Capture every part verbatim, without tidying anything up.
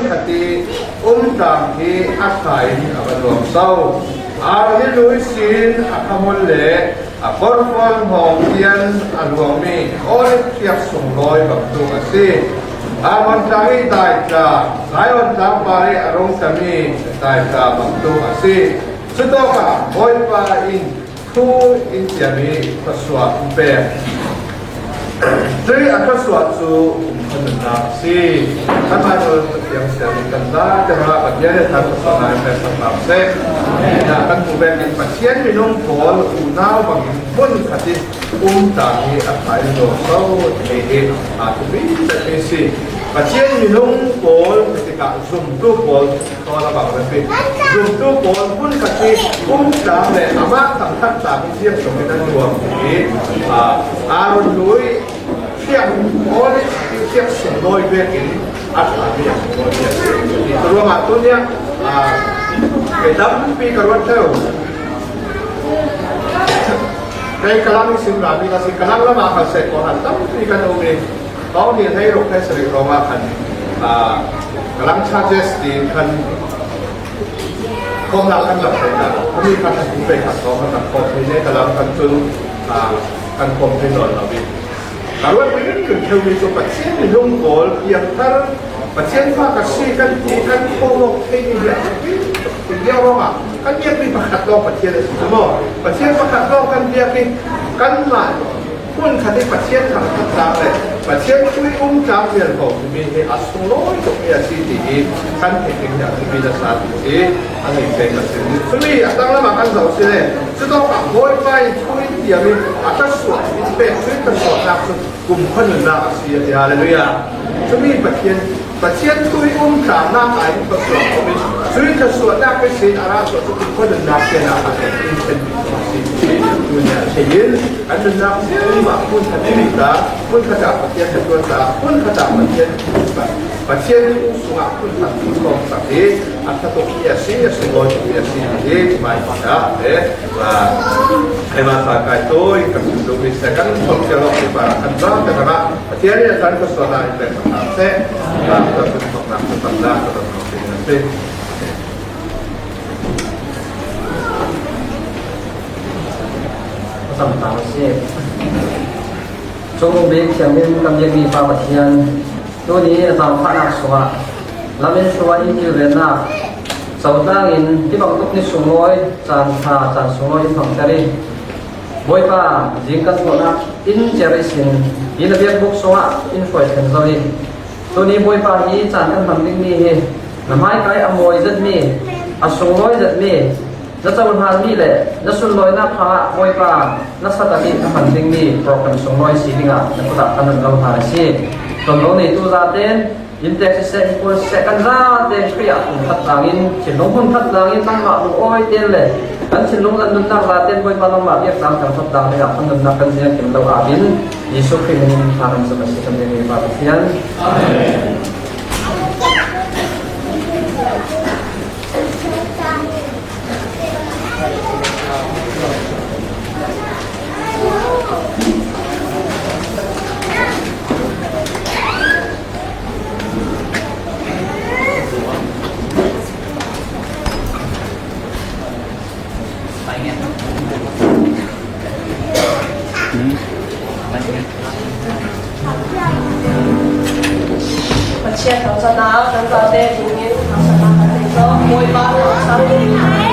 khat i um tlang hi a thlai in a va nuam so. Aaron i lui sin a khamul le a kawrfual hngawng tian a luang mi olive thiak sunglawi bangtuk a si. Hermon tlang i daitla, Zion tlang par i a rungta mi daitla bangtuk a si. Cutawkah Bawipa in thu in tiam i thluasuah in pek. Cui a thluasuah cu kum khat nunnak a si. Kan Baibal Pathian sianginn kan za te hrangah Pathian he thar thluasuahnak in pek kan pau seh. Kan hmuh vekin Pathian minung pawl unau bangin hmun khat i um tlang hi a thlai in nuam so ti hi a thupi tak mi si. Pathian minung pawl ka tikah zumtu pawl Tawn a bang lampi zumtu pawl hmun khat hi um tlang le amah thangṭhat tlang in ziang zongin an nuam ti hi, aa, Aaron lui thiak, olive thiak sunglawi vekin a thlami a sunglawi tiang ti. Ruangah tuniang, aa, kei tampi ka ruat ṭheu. Kei Kalang i sim rami ka si, Kalang lamah kha seh kawhhran tampi kan um i, Kong ni hei ruk hei sarih ruangah khan, aa, Kalang Churches tiin khan khawmnak kan rak thei hna. Khami kha khan in pei khat kong kan rak khawm thei ne, Kalang khan cun, aa, kan khawm thei nawn lo i. Ka ruat ringring theu mi cu Pathian minung pawl piangthar, Pathian fa ka si kan ti kan khawm awk thei mi hi a biak ruangah kan biakmi pakhat lawng Pathian a si cu maw? Pathian pakhat lawng kan biak i kanmah hmun khat i Pathian thangṭhat tlang le Pathian thu i um tlang vial ko timi hi a sunglawi tukmi a si ti hi kan theih ding hi a thupi nasa ti hi a ngeih thei ka si. Cumi a tanglamah kan zoh si le cutawkah Bawipa in thu in tiam i a thluasuah in pek thu in thluasuahnak cu kumkhua nunnak a si a ti. Hallelujah. Cumi Pathian Pathian thu i um tlang nak ai thluasuah ko mi, cui thluasuahnak ihsin a ra suah cu kumkhua nunnak tiang ah a kan in chen bik a si. Tunia thei in kan nunnak zianghmanh hmun khat i rih ta, hmun khat ah Pathian hnaṭuan ta, hmun khat ah Pathian, Pathian thu sungah hmun khat thu sawm ta hi a ṭha tukmi a si, a sunglawi tukmi a si hi mai pakhat le, aa, Emma Sa Kai Tawi kan duhmi second sawm cia lawng hi parah kan zate hrangah Pathian in a caan khuasuahnak in pek hna seh. Aa, kan sawmnak cu tam dah ka tam hna si. A tam ta a si. Cunglung bik thianghlim kan biakmi Pa Pathian, tuni a zaangfahnak sungah lamin thluan in kilvennak cotlang in hi bangtuk ni sunglawi caan ṭha, caan sunglawi in hmangter i, Bawipa, zing kan tuahnak in cer ihsin hi na biakbuk sungah in hruai thlen zo i, tuni Bawipa hi caan kan hman dingmi hi na hmaikai a mawi zetmi, a sunglawi zetmi, na cohlanmi le na sunlawinak hrangah Bawipa na satak i na hman dingmi program sunglawi si dingah na kut ah kan run lo hna a si. Tonlo neitu zaten inntek siseh, innkuan siseh, kan zate Khrih ah hmun khat tlangin, thinlung hmun khat tlangin nangmah lungawi tein le kan thinlung le nunnak zaten Bawipa nangmah biak tlang thangṭhat tlang dingah kan nunnak kan ziangkim lo au in Jesuh Khrih min in thla kan zong a si kan ding Pa Pathian. Amen. Pathian thangṭhatnak kan zate tungin thangṭhatnak kan nei cawk. Bawipa thangṭhat.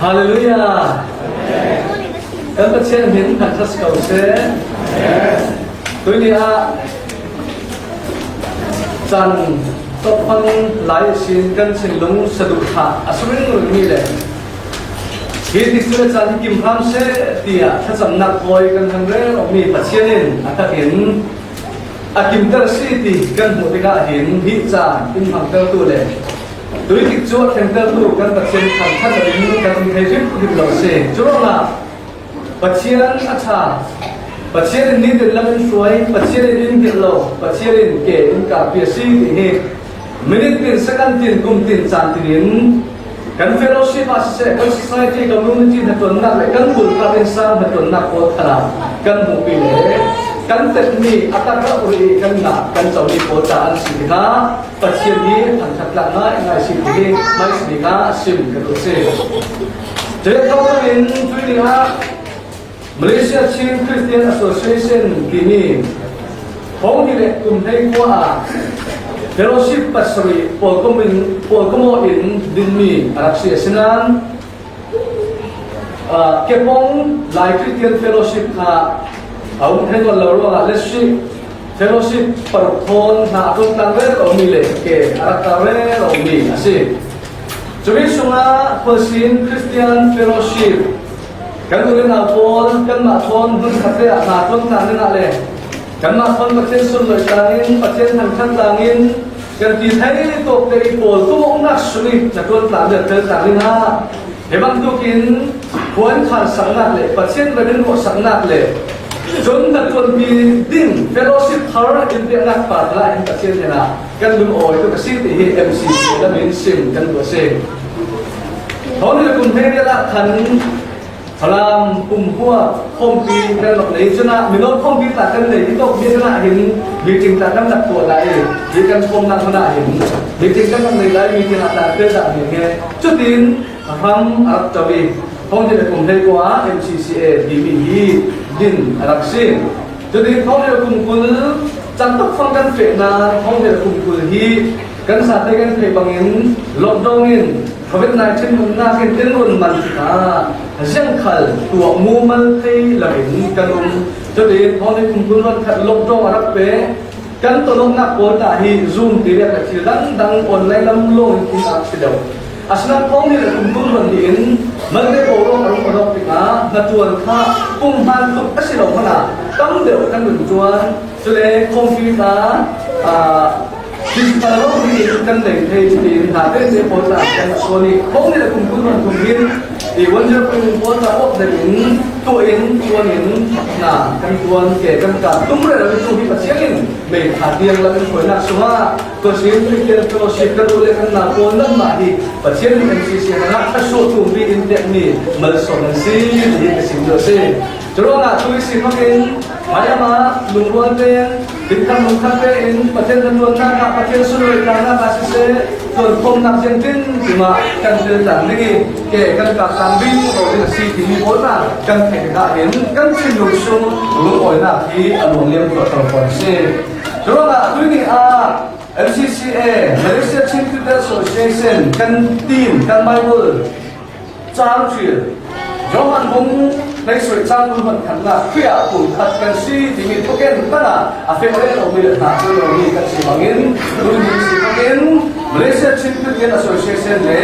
Halleluiah. Kan Pathian min thangṭhat si ko seh. Tuni ah caan tawp hmang lai sin kan thinlung saduhthah a si ringring mi le hi tikcu le caan hi kim hram seh tiah thlacamnak kawi kan hman rero mi Pathian in a tak in a kimter a si ti kan hmuh tikah hin hi caan in hmangtertu le tui tikcu a thlengtertu kan Pathian thangṭhat loin kan um thei hrimhrim lo a si. Curuangah Pathian a ṭha, Pathian in nitin lam in hruai, Pathian in in hngilh lo, Pathian in ke in kalpi a si ti hi minute tin, second tin, kum tin, caan tin in kan fellowship ah siseh, kan society, community hnaṭuannak le kan bulkah innsang hnaṭuannak pawl khalah kan hmuhpi le kan tetmi a tak rauh rih i kan ngah kan comi pawl caah an si tikah Pathian hi thangṭhat tlak ngaingai si ti hi hmaisabik ah sim ka duh a si. Cun thawngin tui dingah Malaysia Chin Christian Association timi thawng hnih le kum hleikua ah fellowship pasarih pawlkom in, pawlkom aw in dinmi a rak si a si nain, aa, Kepong Lai Christian Fellowship kha a um thei nawn lo ruangah le si fellowship paruk thawn hna a tlawmtlang rero mi le ke a rak kal rero mi a si. Cumi sungah Khualsin Christian Fellowship, kan u le nau pawl, kanmah thawn hmunkhat te ah hna tlawmtlang dingah le kanmah thawn Pathian sunloih tlangin, Pathian thangṭhat tlangin, kan ti thei tawk te i pawl kum awknak sung i hnaṭuan tlang le tel tlang dingah hi bantukin khuan khansaknak le Pathian ram in ruahsaknak le cun hnaṭuanpi ding fellowship thar in biaknak pa tla in Pathian hnenah kan lungawi tuk a si ti hi M C C lam in sim kan duh a si. Thawng hnih le kum hleiriat ah khan Falam, Umhua khawmpi kan rak nei cun ah, mino khawmpi tla kan nei i tawk mi cun ah hin meeting tla kan rak tuah lai i, hi kan khawmnak hmun ah hin meeting kan rak nei lai, meeting ah tla kan rak nei nge. Cutin a hram a rak co i, thawng hnih le kum hleikua ah M C C A timi hi din a rak si. Cutin thawng hnih le kum kul caan tawk fang kan feh nain thawng hnih le kum kul hi kan zate kan theih bangin lockdown in covid nineteen nunnak in in run man tikah ziangkhal tuah mumal thei lo in kan um. Cutin thawng hnih le kum kul van khat lockdown a rak peh kan tonawknak pawl ta hi Zoom ti riak le thil dangdang online lam lawng in um a si deuh. Asinain thawng hnih le kum kul van hnih in Malte pawl ruang a rung awk tikah hnaṭuan kha kum hmaan tluk a si lo hmanh ah tam deuh kan run ṭuan. Cule khawmpi kha, aa, physical rori in kan lei thei tiin hna tete pawl tla kan rak suan i, thawng hnih le kum kul van thum hin i one zero three pawl tla awk deuh in tuah in, ṭuan in hna kan ṭuan, ke kan kap tum rero in tu hi Pathian in mei kha tiang lam in hruainak sungah Khualsin Christian Fellowship kan u le kan nau pawl nanmah hi Pathian in M C C hrangah a suah tumpi in pekmi malsawm nan si ti hi ka sim duh a si. Curuangah tu i si fakin hmailam ah lungrual tein, dinkham lungkham tein Pathian hnaṭuannak ah, Pathian sunloih tlangnak ah siseh, ṭuankhawmnak ziangtin timah kan tel tlang ding i, ke kan kap tlang ding lo ding a si timi pawl tla kan theih tikah hin kan thinlung sung lungawinak hi a luang liam tuah ko fawn a si. Curuangah tuni ah M C C A, Malaysia Chin Christian Association, kan team, kan Bible caang thil Johan bung hleisarih caang kul hmanh khatnak khui ah pumkhat kan si timi thuken tangah a feh rero mi le hna ṭuan lo mi kan si bangin, tuni si bangin Malaysia Chin Christian Association le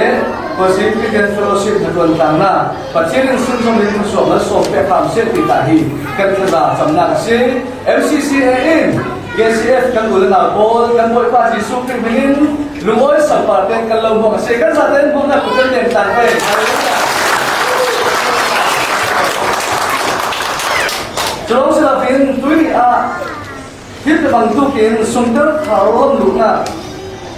Khualsin Christian Fellowship hnaṭuan tlangnak Pathian in sunzom in thluachuah malsawm pek hram seh ti ta hi kan thazaang camnak a si. M C C A in K C F kan u le nau pawl kan Bawipa Jesuh Khrih hming in lungawi salpar tein kan lo hmuak a si. Kan zate in hmuaknak kut kan men tlang pei. Cu lawng si loin tui ni ah hi bantukin sumter thar lam luhnak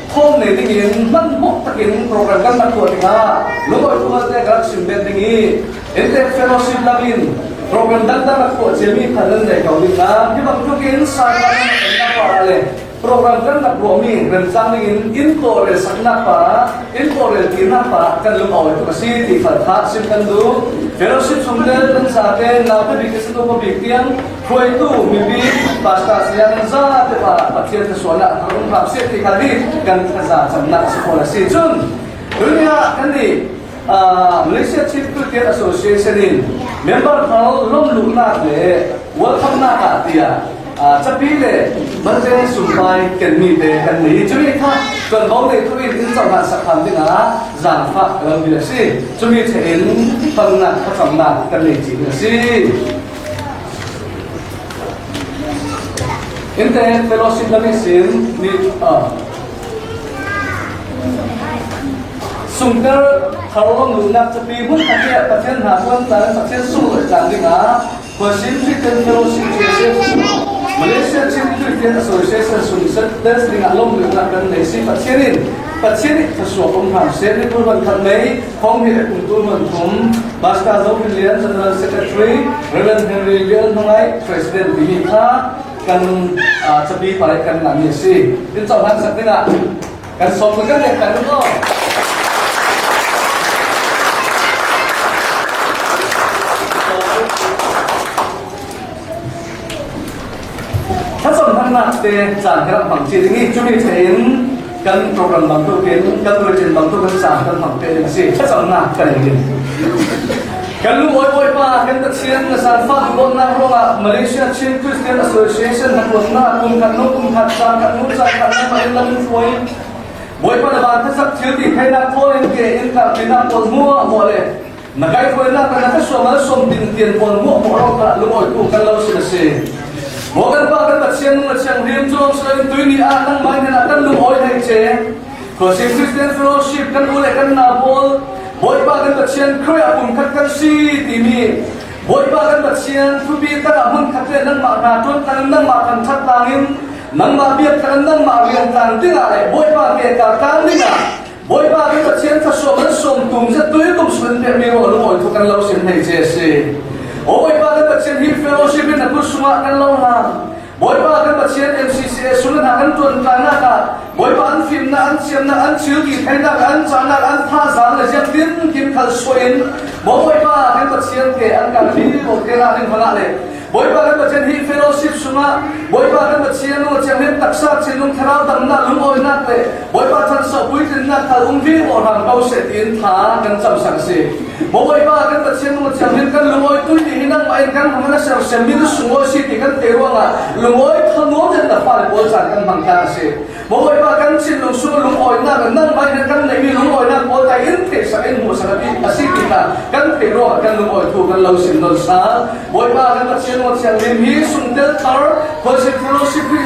thawm nei dingin hmanhmawh takin program kan rak tuah tikah lungawi tualte ka rak sim bet ding i, Intek Fellowship lam in program dangdang rak tuah ciami kha nan nei ko ding hna. Hi bantukin sa kan rak pah le program kan rak ruahmi remcang dingin in kawhhran saknak pa, in kawhhran tinak pa kan lungawi tuk a si ti kha sim kan duh. Fellowship sungtel kan zate, naute bik, ka si nu bik tiang hruaitu mipi, pastor, saya nan zate pa Pathian thluachuah a rak um hram seh ti kha hi kan thazaang camnak a si fawn a si. Cun tuni ah kan i Malaysia Chin Christian Association in member thar lawmluhnak le welcome-nak ah tiah, aa, capi le mante sumpai kenmi te kan nei. Cumi kha ṭuanvo neitu in in cohlan sak hram dingah zaangfah ka lo ding a si. Cumi ṭheh in pannak thlacamnak kan nei cih ding a si. Innte fellowship lam ihsin ni, ah, sungter thar lawmluhnak capi hmun khat ah Pathian hna ṭuan tlang, Pathian sunglawi tlang dingah Khualzin Christian Fellowship, J C F, Malaysia Chin Christian Association sungset dingah lawmluhnak kan nei si. Pathian in, Pathian ih thluasuah um hram seh. Ni kul van khat mei, Kong hi le kum tul hmun thum, Pastor Zo Phin Lian, General Secretary, Reverend Henry Lian Hnangai, President timi kha kan, aa, capi pale kan ngahmi a si. In cohlan sak dingah kan sawm kan kan kan ko. Thlacamnak te caan he rak hmang ci ding i, cumi ṭheh in kan program bangtuk in, kan rualcin bangtuk in caan kan hmang te ding a si. Thlacamnak kan in. Kan lungawi Bawipa, kan Pathian na zaangfah duhdawtnak ruangah Malaysia Chin Christian Association hnaṭuannak kum khat nu kum khat, caan khat nu caan khat nangmah in lam in hruai. Bawipa na vanthazak thil ti theinak thawn in ke in karhpinak pawl hmuahhmuah le na kaihhruainak le na thluasuah malsawm ding tian pawl hmuahhmuah ruangah lungawi thu kan lo sim a si. Maw kan Pa kan Pathian, nung a thianghlim cu lawng si loin tuihni ah nangmah hnenah kan lungawi hei ce. Khualzin Christian Fellowship kan u le kan nau pawl, Bawipa kan Pathian Khrih ah pumkhat kan si timi, Bawipa kan Pathian thupi takah hmunkhat le nangmah hna ṭuan tlang in, nangmah thangṭhat tlang in, nangmah biak tlang in, nangmah rian tlang dingah le Bawipa ke kar tlang dingah Bawipa kan Pathian thluasuah malsawm tum zet tu i kum sung in pekmi ruangah lungawi thu kan lo sim hei ce a si. Aw Bawipa kan Pathian, hi fellowship in na kut sungah kan lo hlam. Bawipa kan Pathian, M C C A sung in kan ṭuan tlannak ah Bawipa an fimnak, an thiamnak, an thil ti theinak, an cahnak, an thazaang le ziangtin kim khal suah in, maw Bawipa kan Pathian ke an kan vivo te hna ding hmanh ah le Bawipa kan Pathian, hi fellowship sungah Bawipa kan Pathian, nung a thianghlim taksa thinlung thlarau damnak, lungawinak le Bawipa ṭhanso puitlinnak khal um vivo hram ko seh tiin thla kan camsak a si. Maw Bawipa kan Pathian, nung a thianghlim kan lungawi tuihni hi nangmah in kan hmang a sersiam mi tu sunglawi si ti kan theih ruangah lungawi thanuam in na fale pawl caan kan hmang tlang a si. Maw Bawipa kan thinlung sung lungawinak le nangmah in kan neihmi lungawinak pawl tla in theihsak in hmuhsak a si ti kha kan theih ruangah kan lungawi thu kan lo sim nawn sa. Bawipa kan Pathian, nung a thianghlim hi sungtel thar Khualzin Fellowship hi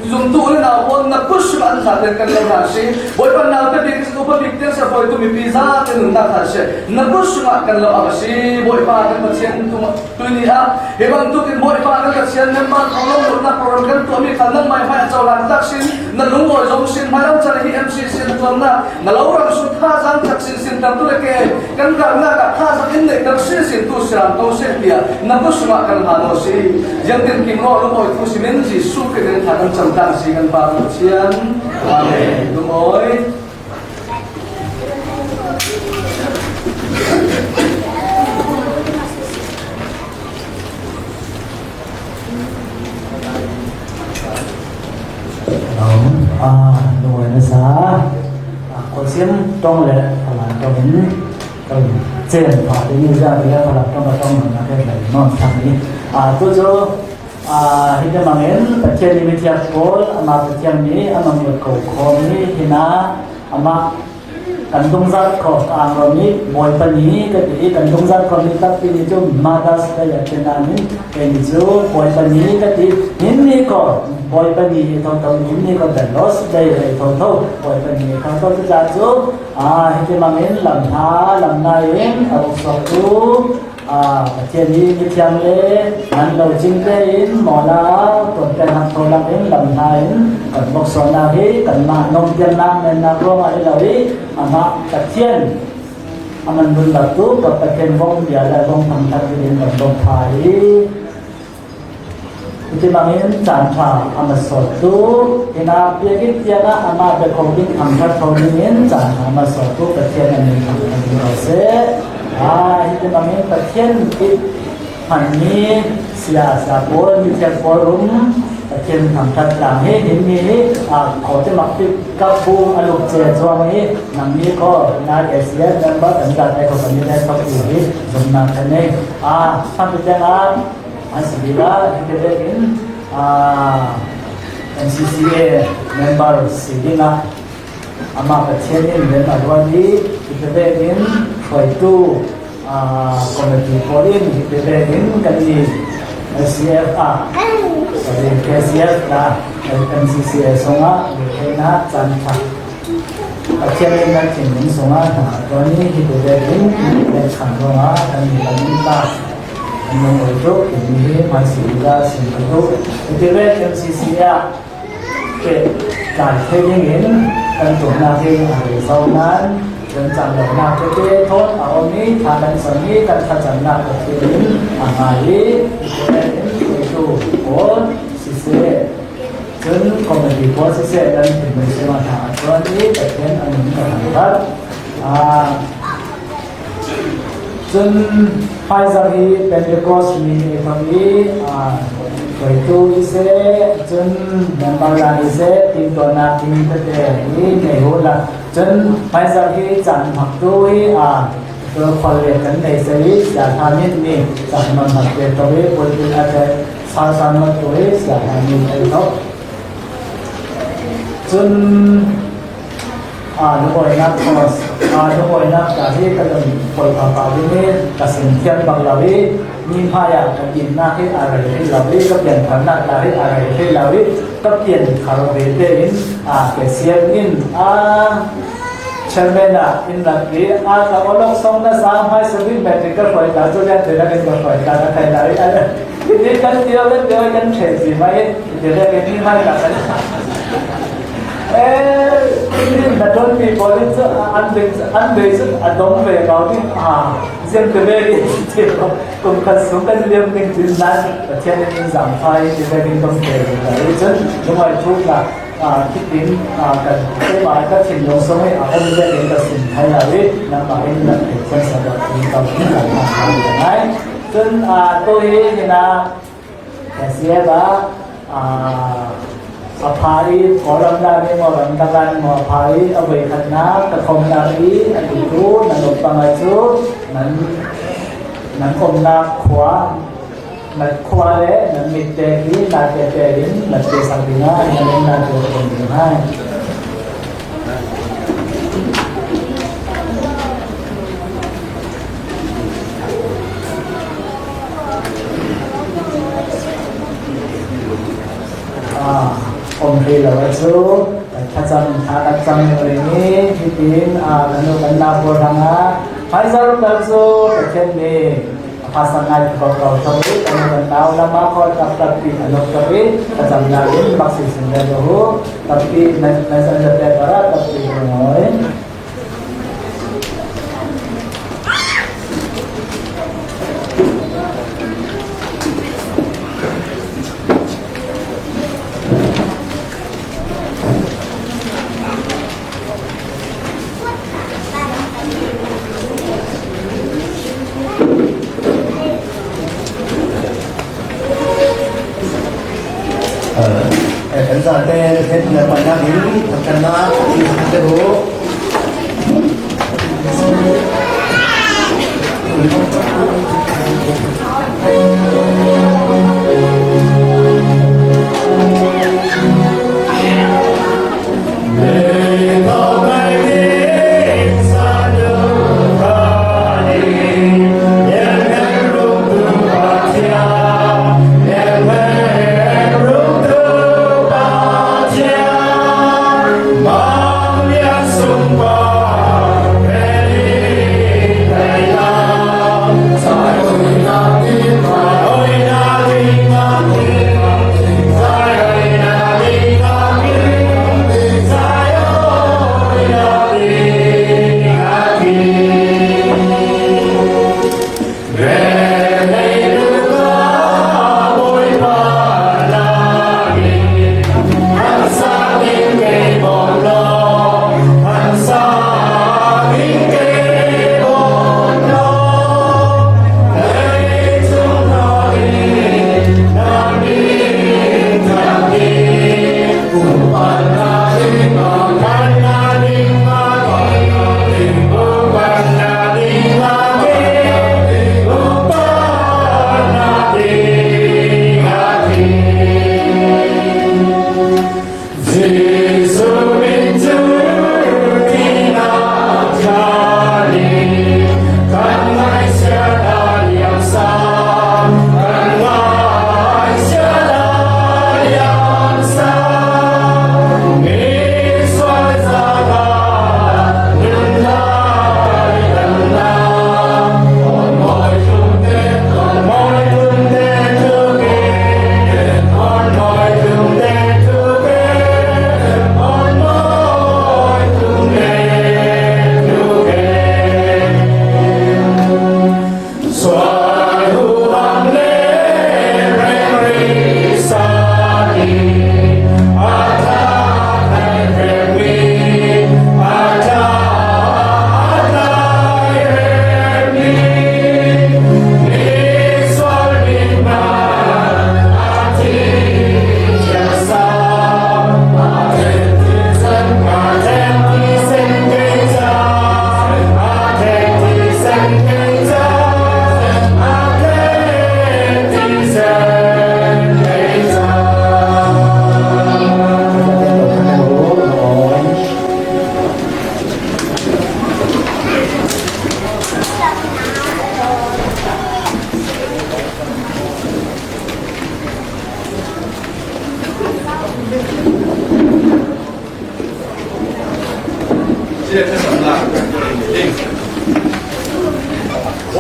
zumtu u le nau pawl na kut sungah an tla ten kan lo hlan si. Bawipa naute bik, upa bik tiang sa fawitu mipi zate nunnak hlan si. Na kut sungah kan lo a si. Bawipa kan Pathian, tuihni ah hi bangtuk in Bawipa kan Pathian, member thar lawmluhnak program kan tuahmi kha nangmah hmai a cohlan tak sin, na lungawi zong sin, hmailam chan hi M C C na tuannak na lo ram sung thazaang tak sin, sin tam tu le ke kan karhnak ah thazaang in neih tak sin, sin tu siram ko seh tiah na kut sungah kan hlan aw si. Ziangtin kim law lungawi thu simin Jesuh Khrih min thla kan cam tlang si kan Pa kan Pathian. Amen. Lungawi. Hello. Ah, lungawi na sa. Ah, Khualzin ṭong le Falam ṭong in kan cen pah ding i, ziah le Falam ṭong a ṭong na ke hlei nawn thang i. Ah, tu cu, ah, hi te mangin Pathian i mithiang pawl, amah Pathian mi, amah mut ko khawm i, hinah amah kan dungzat khawh ka ang rawh mi Bawipa ni ka ti i, kan dungzat khawh mi takpi ni cu Mother's Day a ti nain, kei ni cu Bawipa ni ka ti. Nihin ni khawh Bawipa ni hi thotho, nihin ni khawh Lord's Day hi thotho, Bawipa ni hi thotho. Cucaah cu, aa, hiti mangin lam hna, lam nai in a uk suaktu, aa, Pathian i mithiang le nan lo cing tein mawla tuan kan hak tho lam in lam hna in kan vok suahnak hi kanmah nomtialnak mennak ruangah hi lo i, amah Pathian a man vun lak tu ka Pathian vong bia le vong thangṭhat in kan vok pha i, hiti bangin caan ṭha a ma sawttu, inn ah biakinn tiang ah amah biakho ding thangṭhat kho dingin caan ṭha a ma sawttu Pathian a min thangṭhat ding ko seh. Aa, hiti bangin Pathian i hmanmi sia, sia pawl, mithiang pawl rum, Pathian thangṭhat tlang hi, hin mi hi, a, khaw te mak tik kap bu a luk che chuang hi, nang mi khaw, na S C F member, kan zat ai khaw kan ni le khaw tu hi, zumna kan nei. A, thang tu teng a, an si ding a, hi te vekin, a, M C C A member si ding a, Amah Pathian in lem a ruat hi, hitivekin hruaitu, aa, committee pawl in hitivekin kan i S C F a, sorry, K C F a, M C C A sungah lehtheihna caan ṭha Pathian in kan thinlung sungah hna a tuan hi, hitivekin lehkhan ruangah kan i lam in ta kan lungawih tuk, himi hi hmaisi hi dah sin ka duh. Hitivek M C C A ah pehtlai thei dingin kan tumnak hi a rei zo nain, kan canglonak tete thawn a om i, tha kan cang i, kan thazaannak Pathian in a ngai i, Pathian in theitu pawl siseh, cun committee pawl siseh, kan thinlung sungah hna a tuan i, Pathian a min ka thangṭhat. Aa, Cun hmaizarh hi Pentecost ni i thawk i, aa, hruaitu i si, cun member lai i si, timhtuahnak ding tete hi nei hula. Cun hmaizarh hi caan hmaktu hi, aa, khual le kan nei si i, siaṭha mit ni caan hmaknak te thawk i, pulpit a te salsan hmaktu hi siaṭha mit a i thawk. Cun Aa, lungawinak cross, aa, lungawinak ta hi ka lung pawl papa ding i ka sin thiam bak lo i, mi hmai ah ka dinnak hi a rei hrih lo i, ka pianthar nak ta hi a rei hrih lo i, ka pianthar ve tein, aa, K C F in, aa, chairman ah in rak ti, aa, ka awlok song na sa hmai sabik metric ka hruai ta, cu lian te nak in ka hruai ta, ka thei lo i, aa, Hi kan tio, kan tio, kan ṭheh si mai, hi le kan hi mai ka kan. Eh, hi na don mi pawl in cu, an dei, an dei cu a dong ve kau ding, ah, ziang te ve ding, kum khat sung kan liam ding cun nan, Pathian in in zaangfah hi, hi ve ding dong te ve kau ding cun, lungawi thuk la, ah, khitin, ah, kan, keimah ka thinlung sung hi, ah, om ve ding ka sin thai lo hi, nangmah in na thei thiam sa deuh ding kau ding kan ngai. Cun, ah, tu hi, hi na, K C F ah, aa, a pha i, Kawlram lai mi maw, ramdang lai mi maw, a pha i, a voikhatnak, ka khawmnak i, a titu, nan upa ngai cu, nan, nan umnak khua, nan khua le nan mit te hi, na te te in, nan te sak ding ah, nan in na te te ding hai. Ah, om hrih lo a cu, ka thlacam, thla ka cam rih ni, hitin, ah, kan nu kan nau pawl hrangah, hmaizarh bel cu, ka khen ni, a phasan ngai ka ko ko thawk i, kan nu kan nau lam ah khawl tak takpi a nuk thawk i, ka cam lai in, bak si sin le ka hu, takpi, nan, nan san zat te parah, takpi ka ngawi. Eh, eh, kan zate, kan na panak in, kan na, kan na,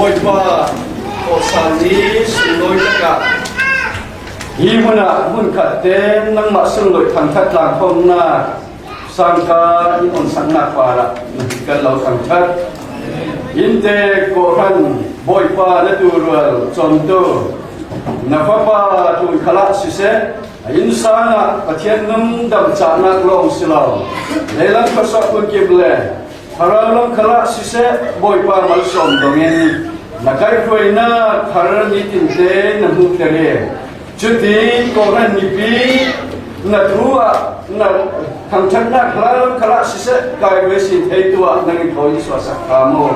Bawipa, Kawhsan ni sunglawi takah hi hmunah hmun khat ten nangmah sunglawi thangthat tlangkhawmna sangka in honsaknak parah na hi kan lo thangthat. Innte kawhhran Bawipa na tuurual cawmtu na fapa tlun khalah siseh, a innsang ah Pathian nung damcahnak lawng si lo, leilang khuasuah phunkim le thlarau lam khalah siseh, Bawipa malsawm dongin na kaihhruaina thar nitinte na hmuhter hi. Cuti kawhhran mipi na thu ah na thangthatnak thlarau lam khalah siseh, kaihruai si theitu ah nang in thawi in suahsak ta maw.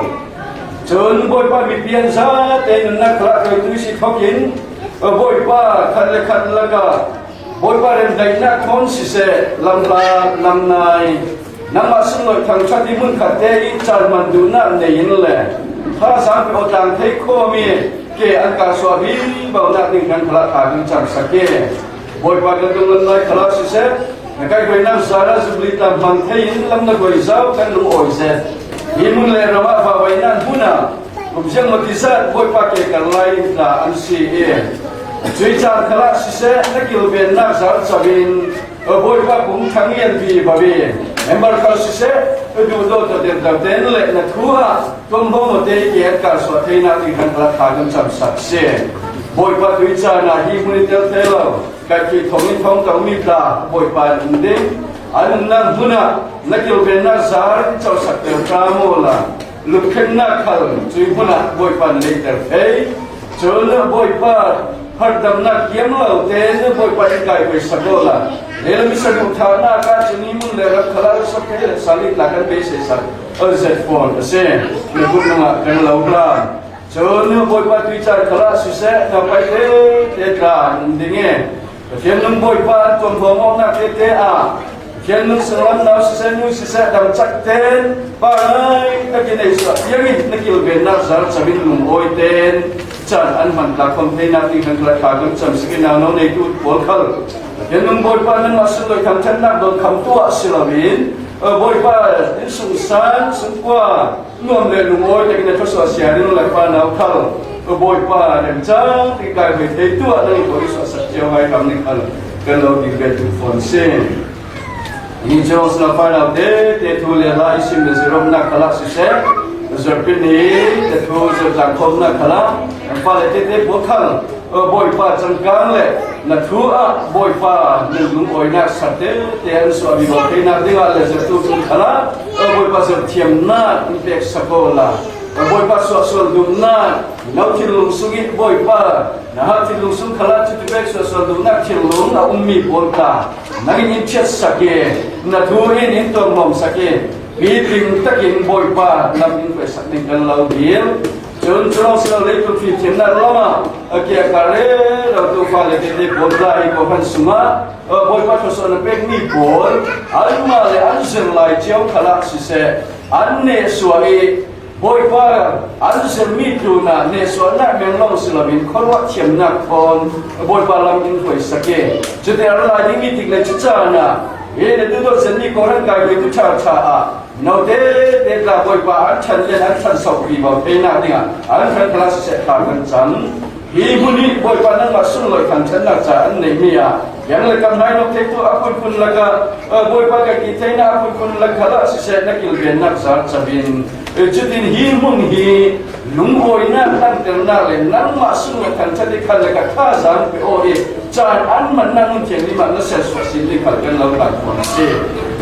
Cun Bawipa, mipi an zate nunnak khalah thawitu si thokin, Bawipa, khat le khat lakah Bawipa, remdaihnak thawn siseh, lamhlat, lamnai, nangmah sunglawi thangthat i hmun khatte i caan man duhnak nei in le thazaang pe aw tlang thei khawmi ke an kalsuah vivonak ding kan khalah tha kan camsak hi. Bawipa, kan dunglam lai khalah siseh, na kaihhruainak zarah Jubilee tlang hmang thei in lam na guai zau kan lungawi zet. Hi hmun le ram ah vavainak hmun ah kum ziang maw tizat Bawipa ke kal lai in tla an si i, cuih caan khalah siseh, na kilvennak zarcam in Bawipa, pumthang i an vivo i, member khal siseh, duhdaw tawh deuhdeuh ten le na thu ah tuamhawm awte i ke an kalsuah theinak ding kan khalah tha kan camsak si. Bawipa, tuih caan ah hi hmun i tel thei lo, kaihkhih thong in thong tomi tla Bawipa an um ding, an umnak hmun ah na kilvennak zar in cosak ter ta maw la, lutkhenhnak khal cuih hmun ah Bawipa na neihter thei. Cun Bawipa, harhdamnak kiam lo ten Bawipa in kaihruaisak aw la, leilam i saduhthahnak ah cun hi hmun le ram khalah sak thei le sali tla kan beiseisak a zet fawn a si. Na kut nungah kan lo hlan. Cun Bawipa, tuih caan khalah siseh, na pai tete tla an um ding i, Pathian nung Bawipa an tuamhawm awknak tete ah Pathian nung sanglam nau siseh, nu siseh, damcak ten pa ngai tak i neihsuah tiangin na kilvennak zarcam in lungawi ten caan an hman tlangkhawm theinak ding kan khalah tha kan camsak i, nauno neitu pawl khal Pathian nung Bawipa, nangmah sunglawi thangthatnak dawnkhamtu ah si loin, Bawipa, innsungsang sungkua nuam le lungawi takin a thluasuah siarin le fanau khal Bawipa, remcang i kaihruai theitu ah nang i thawi suahsak cio hai hram nih khal kan lo dil ve tu fawn si. Hi cu sinah fanau tete thu le hla i sim le zirhawknak khalah siseh, zarhpini te thu zirh tlangkhawmnak khalah fale tete pawl khal Bawipa, cangkang le na thu ah Bawipa, na lungawinak sate te an suah vivo theinak dingah le zirhtu tlun khalah Bawipa, zirhthiamnak in peksak aw la, Bawipa, suahsual duhnak no thinlung sung i Bawipa, na hak thinlung sung khalah cuti pek suahsual duhnak thinlung a ummi pawl tla nang in in thiatsak i, na thu in in tuamhawmsak i, piting takin Bawipa lam in hruaisak ding kan lo dil. Cun cu lawng si lo, leitlun fimthiamnak lamah a kiakar rero tu fale tete pawl tla hi kawhhran sungah Bawipa, thluasuah na pekmi pawl anmah le an zirh lai cio khalah siseh, an nehsuah i, Bawipa, an zirhmi tlunah nehsuahnak meng lawng si loin khuaruah thiamnak thawn Bawipa lam in hruaisak i, cuti a ra lai dingmi tik le cucaan ah hi na duhdawt zetmi kawhhran kaihruaitu ṭhaṭha ah note te tla Bawipa an ṭhan le an ṭhan sauh vivo theinak dingah an ṭhan khalah siseh tha kan cam. Hi hmun hi Bawipa, nangmah sunglawi thangṭhatnak ca an neihmi ah, piang le kam hnai nawk theitu a phunphun lakah, Bawipa, ka kitheinak a phunphun lak khalah siseh, na kilvennak zarcam in, cutin hi hmun hi lungawinak, langhternak le nangmah sunglawi thangṭhat i khan le ka thazaang pe aw i, caan an mannak hmun thianghlim ah na sersuah sin ding khal kan lo hlan fawn a si.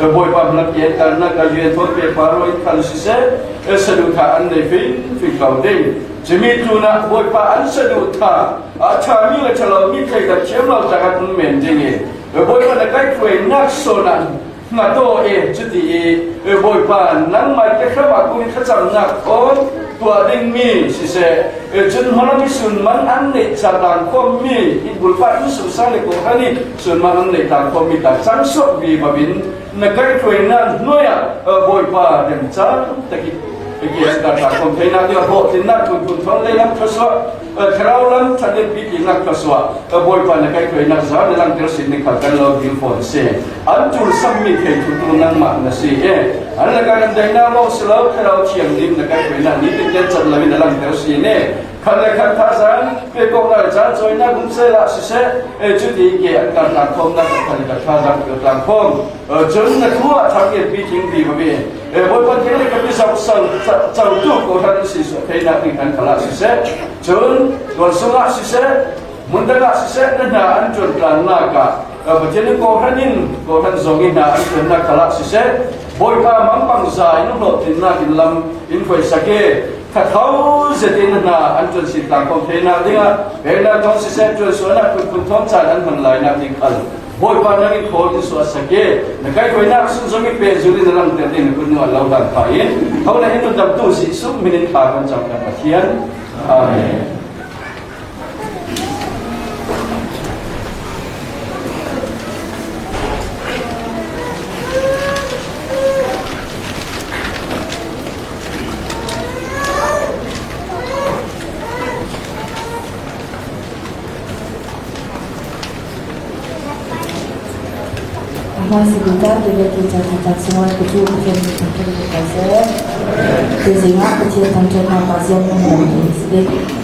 Bawipa, hmai pianternak ka yuan thawn pe paro in khal siseh, saduhthah an nei fingfing ko ding. Cumi tlunah Bawipa, an saduhthah a ṭhami le ṭha lomi thleidan thiam lo tak an um men ding i, Bawipa, na kaihhruainak sawn ah hngat aw e, cuti i, Bawipa, nangmah i kehram ah kong i thlacamnak thawn tuah dingmi siseh, cun hmalam i sunman an neih ca tlangkhawmmi, i bulpa, innsungsang le kawhhran i sunman an neih tlangkhawmmi tla cangsuak vivo in na kaihhruainak hnuai ah, Bawipa, remcang tak i, i ke an ka tlangkhawm theinak ding a bawhtinnak phunphun thawn leilam thluasuah, thlarau lam ṭhat in pikinak thluasuah, Bawipa, na kaihhruainak zar na langhter sin ding khal kan lo dil fawn si. An ṭulsammi thei thu tu nangmah na si e. An lakah kan daihna lawng si lo, Thlarau Thianghlim na kaihkhawhna nitin tenchat loin a langter si ni. Khat le khat thazaang pekawkna le caan cawina gumsel ah siseh, eh, cuti ke an kan tlangkhawmna khat le khat thazaang pek tlangkhawm. Eh, cun na thu ah thang ngetpi tling vivo ve. Eh, Bawipa, kei le ka mizawh so, co, cotu kawhhran in sisuah theinak ding an khal ah siseh. Cun tuan sungah siseh, hmun dang ah siseh, na hna an ṭuan tlannak ah, eh, Pathian in kawhhran in, kawhhran zong in hna an ṭuannak khal ah siseh, Bawipa, mangbangza in hlawhtlinnak in lam in hruaisak i, thatho zetin na hna an ṭuan si tlangkhawm theinak dingah, peknak thawng siseh, ṭuansuahnak phunphun thawng caan an hman lainak ding khal Bawipa, nang in khawl in suahsak i, na kaihhruainak sunzom i pehzul in na langter ding na kutnu ah lo dan pah in, tho le in nundamtu Jesuh min in thla kan cam kan Pathian. Amen. Ahmah si bita, tu dia kita tentang semua kecil kecil kita kecil kita. Sehingga kecil tentang apa siapa yang sedih.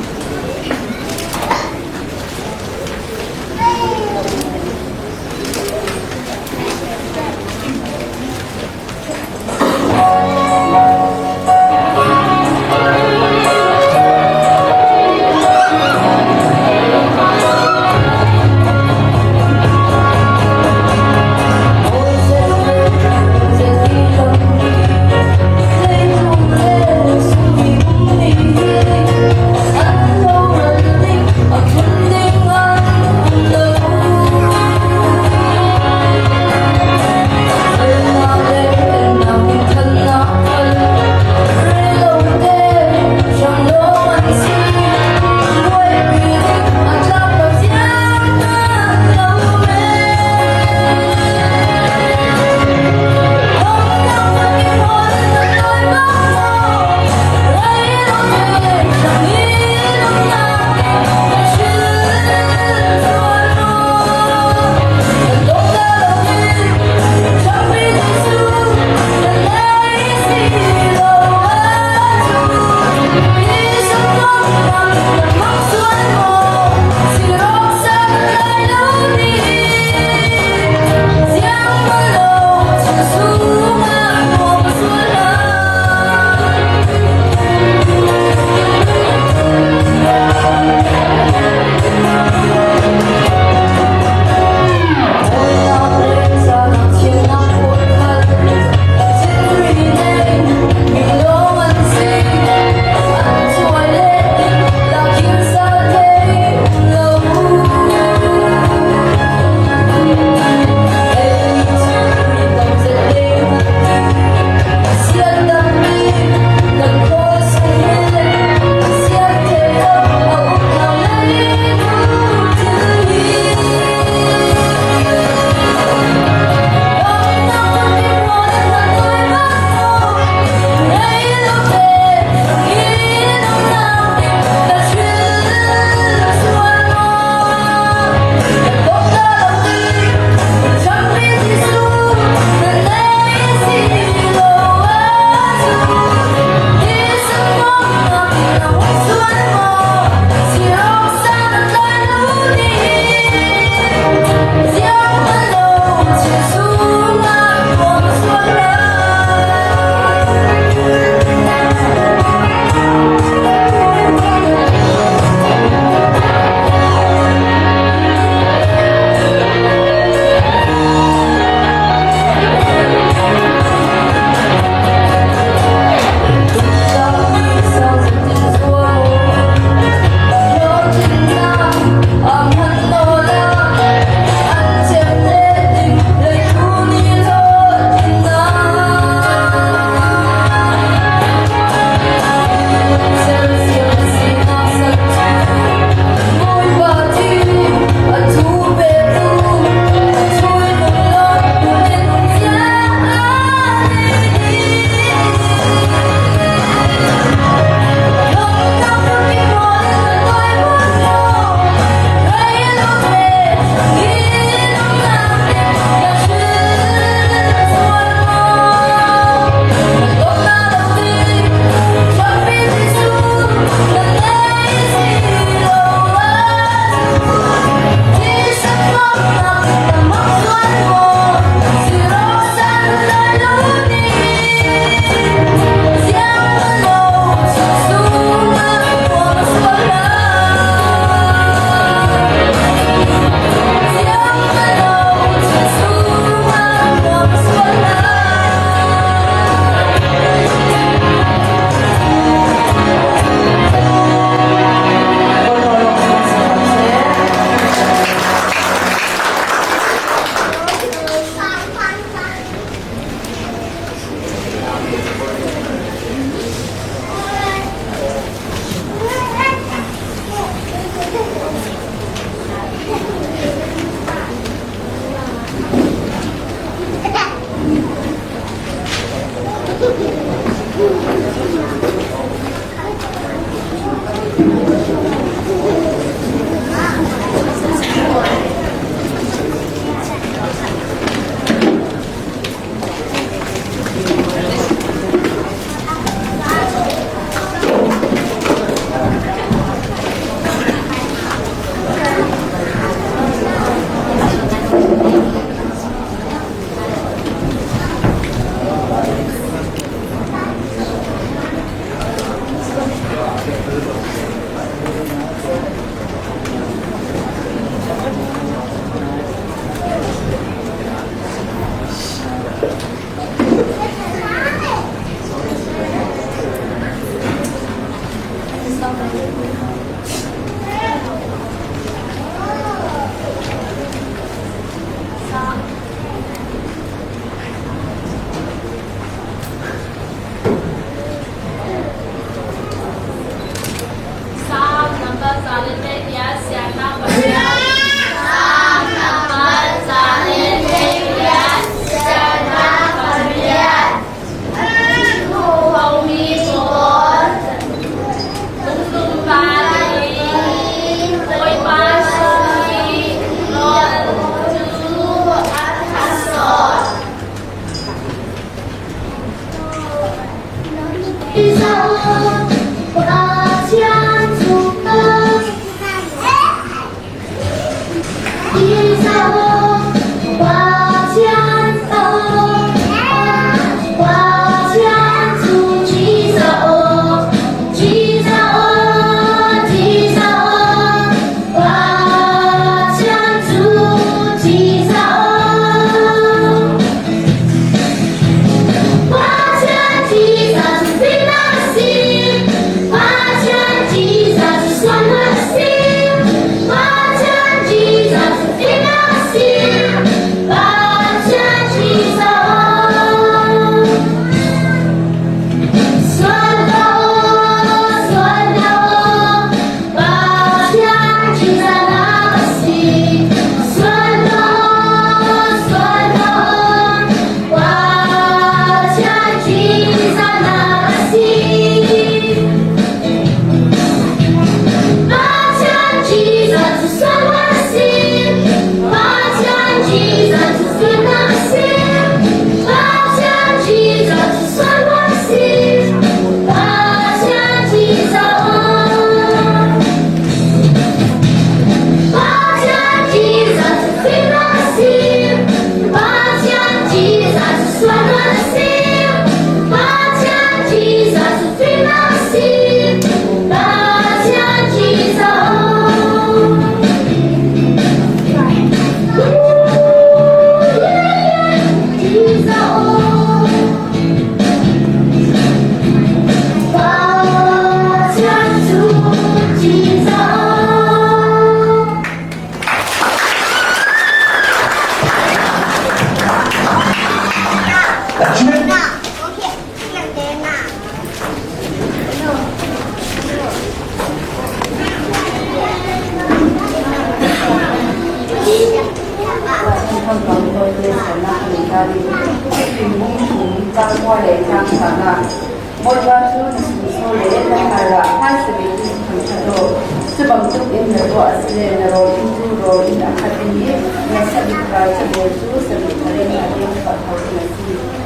Bawipa thu na sumso le na hal ah hai sebe in thangthat aw. Cubangtuk in na tuah a si le na rawl in tu rawl in a khat in i na sabik ral cabel cu sabik thar in a ding pah kho ding a si.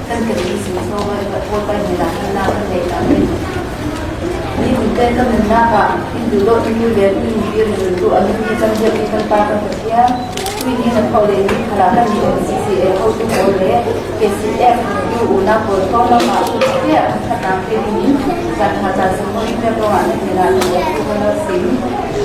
Kan kan i sumso Bawipa, Bawipa hnenah kan la kan lei ta men. Nitin te kan nunnak ah in duhdawt in tu le in tu le in tu a nunmi kan ziahmi kan Pa kan Pathian. Tuihni na khawh le ni khalah kan ni om sisi e, hotu pawl le K C F tu unau pawl thawng lamah tu te a khatnak thei dingin zan kha zan sung hong in ruangah na hnenah na awk thu kan lo sin.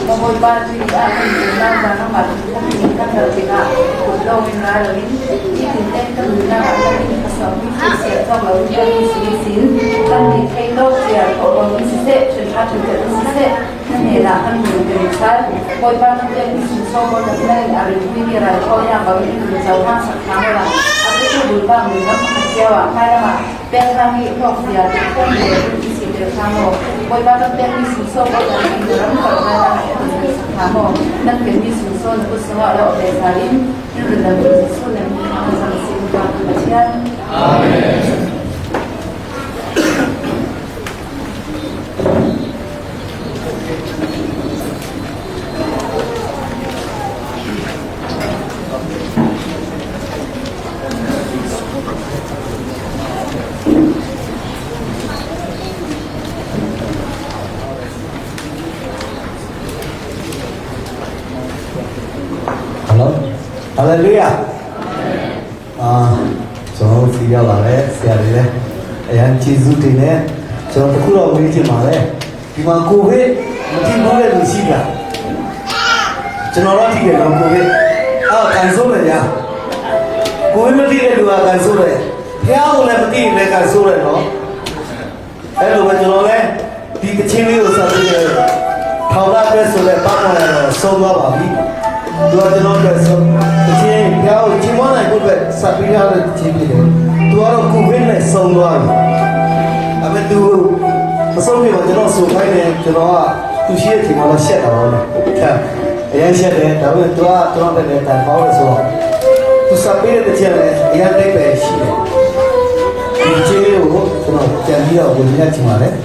Maw Bawipa, tuihni ah kan ni unau zan lamah tu kan ni kan lo tikah kut lo in rai lo in, nitin ten kan nunnak ah kan ni khuasawm ni khuasiat cawk lo in kan ni sin sin kan ni thei lo cia thawh lo in siseh, ṭhenpha ṭhenzet in siseh. Na hnenah kan hmun kan i chal. Bawipa, kan pekmi sumsawh bawl tak nan in a rinpui mi ralkhawnnak bangin in cohlang sak hna maw? A biatu bulpak minam pakhat cio ah hmailam ah pek hna hi hlawk zia kan le kan i si tel hna maw? Bawipa, kan pekmi sumsawh bawl tak nan in ram kal hna in kan sak hna maw? Nan pekmi sumsawh na kut sungah lo a pek sal in in rundam kan Jesuh nan hmun hmang a cang a si, kan Pathian. Amen. Hello? Hallelujah! အာ၊ ကျွန်တော်တို့ဆီရောက်လာတယ်၊ ဆရာတွေလည်းအရမ်းကျေးဇူးတင်တယ်။ ကျွန်တော်တစ်ခုတော့မေးချင်ပါတယ်။ ဒီမှာကိုဗစ်မထိဘူးတဲ့လူရှိလား? ကျွန်တော်တော့ထိတယ်နော်၊ ကိုဗစ်။ အာ၊ ကံဆိုးတယ်ဗျာ။ ကိုဗစ်မထိတဲ့လူကကံဆိုးတယ်။ ဘုရားကိုလည်းမထိရင်လည်းကံဆိုးတယ်နော်။ အဲ့လိုပဲကျွန်တော်လည်းဒီသီချင်းလေးကိုစပြီးတော့ထောင်ရအတွက်ဆိုတဲ့ပန်းခွာရတော့ဆုံးသွားပါပြီ။ သူကကျွန်တော်အတွက်ဆုံး၊ သီချင်း၊ ဘုရားကိုချီးမွမ်းနိုင်ဖို့အတွက်စပြီးရတဲ့သီချင်းဖြစ်တယ်။ သူကတော့ကိုဗစ်နဲ့ဆုံးသွားပြီ။ ဒါပေမဲ့သူမဆုံးခင်မှာကျွန်တော်ဆိုခိုင်းတယ်၊ ကျွန်တော်ကသူရှိတဲ့အချိန်မှာတော့ရှက်တာပါပဲ။ အရမ်းရှက်တယ်။ ဒါပေမဲ့သူကကျွန်တော်အတွက်လည်းတန်ဖိုးတယ်ဆိုတော့ သူစပေးတဲ့သီချင်းလည်းအရမ်းအဓိပ္ပာယ်ရှိတယ်။ ဒီသီချင်းလေးကိုကျွန်တော်ပြန်ပြီးတော့ဝေမျှချင်ပါတယ်။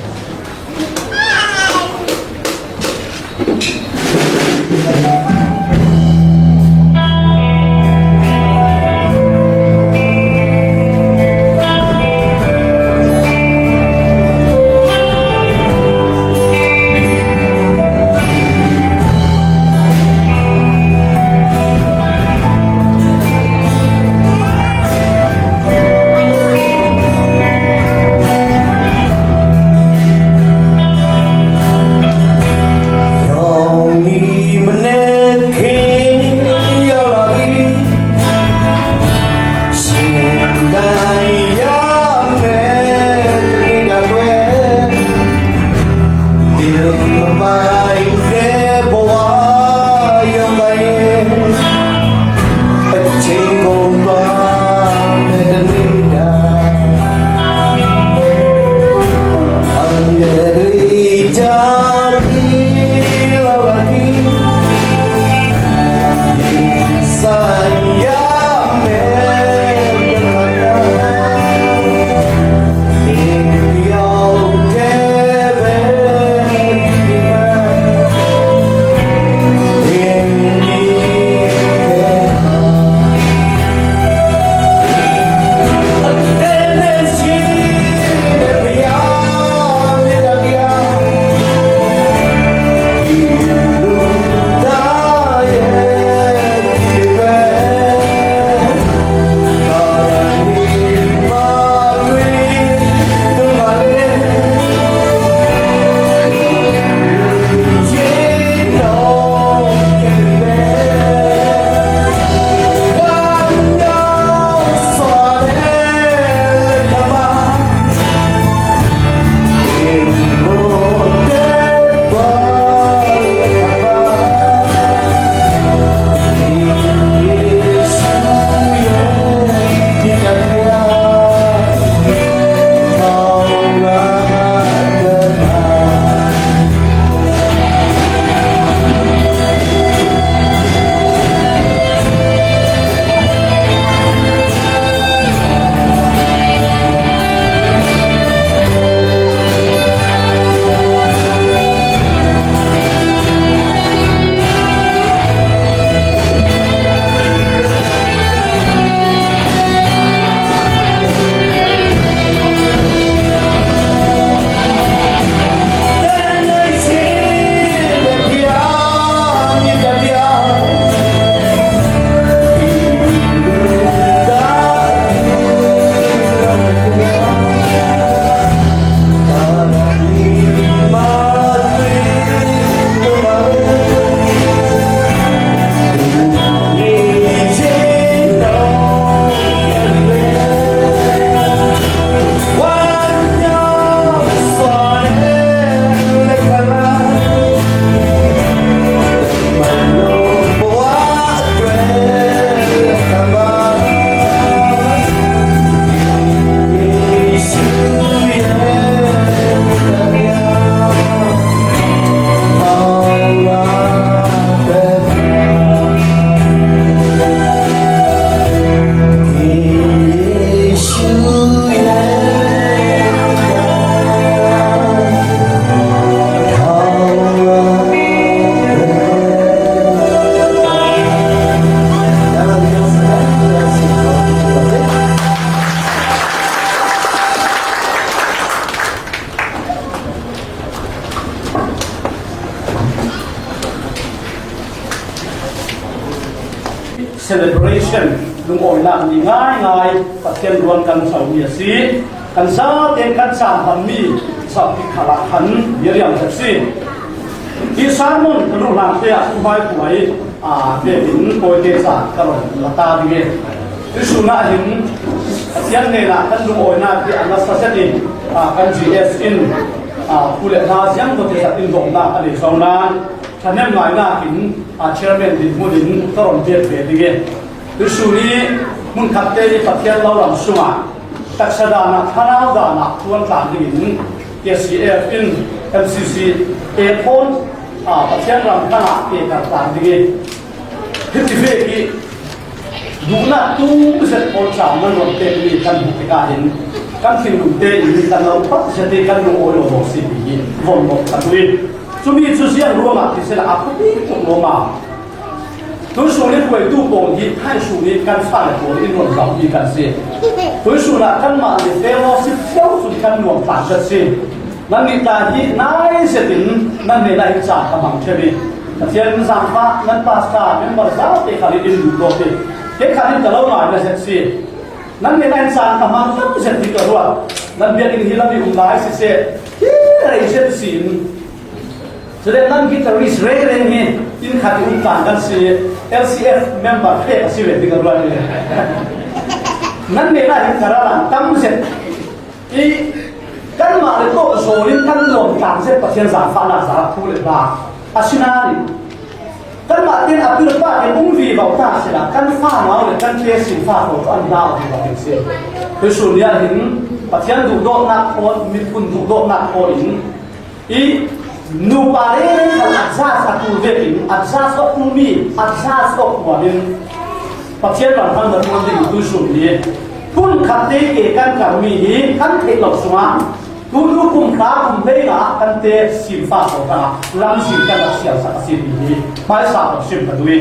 Celebration, lungawinak ni ngaingai Pathian ruang kan so mi a si. Kan zate kan caan hlan mi so kikhalah khan Miriam a si. Hi sermon kan ruh hlan te ah, tuhmai puai, aa, tein kawite ca ka run la ta ding e. Tuisun ah hin Pathian hnenah kan lungawinak hi a nasa zet in, aa, kan G S in, aa, pu le hna ziang tawh te zat in bawmhnak a nei zo nain, thahnem ngainak in, aa, chairman dinhmun in ka run pek ve ding e. Tuisun i hmunkhat te i Pathian lo lam sungah taksa danah, thlarau danah thuantlang dingin K C F in M C C te thawn, aa, Pathian ram hrangah pekar tlang ding i, hiti vek i duhnak tum zet pawl ca nan run pek mi kan hmuh tikah hin kan thinlung tein kan lo pah zet i kan lungawi lo lo si ti hi von lo kan duh i, cumi cu ziang ruangah ti sila a khuapi tuk lo ma. Tuisun i puaitu pawl hi thaisun i kan fale pawl in run zohmi kan si. Tuisun ah kanmah le fellowship cio cun kan nuam hlan zet si. Nannih tla hi nai zetin nan hnenah hin caan ka hmang ṭheu i, Pathian zaangfah nan pastor member zaute khal in in duh dawt i, kei khal in ka lo ngai na zet si. Nan hnenah hin caan ka hmang tam zet hi ka ruat. Nan biakinn hi lam i um lai siseh, hi rei zet si in, cule nan guitarist rengren hi inn khat i um tlang kan si, L C F member pek a si ve ti ka ruat i. Nan hnenah hin ka ra lang tam zet i, ka Kanmah le tawh zawlin kan nuam tlang zet Pathian zaangfahna za thu le hla a si nain, kanmah ten a pi le pa ten um vivo ta sehla kan fanau le kan te sin fa tawh an hla vivo ding si. Tuisun ni ah hin Pathian duhdawtnak thawn, miphun duhdawtnak thawn in i nupa reng khal adjust a tul vekin adjust awk tul mi adjust awk huamin Pathian vanthang na tuan ding tuisun ni. Hun khat te ke kan kar mi hi kan theih lo sungah tunu kum thla kum hleinga kan te sin fa tawh ta lam sin kan rak sialsak a si mi hi hmaisa awk sim ka duh i.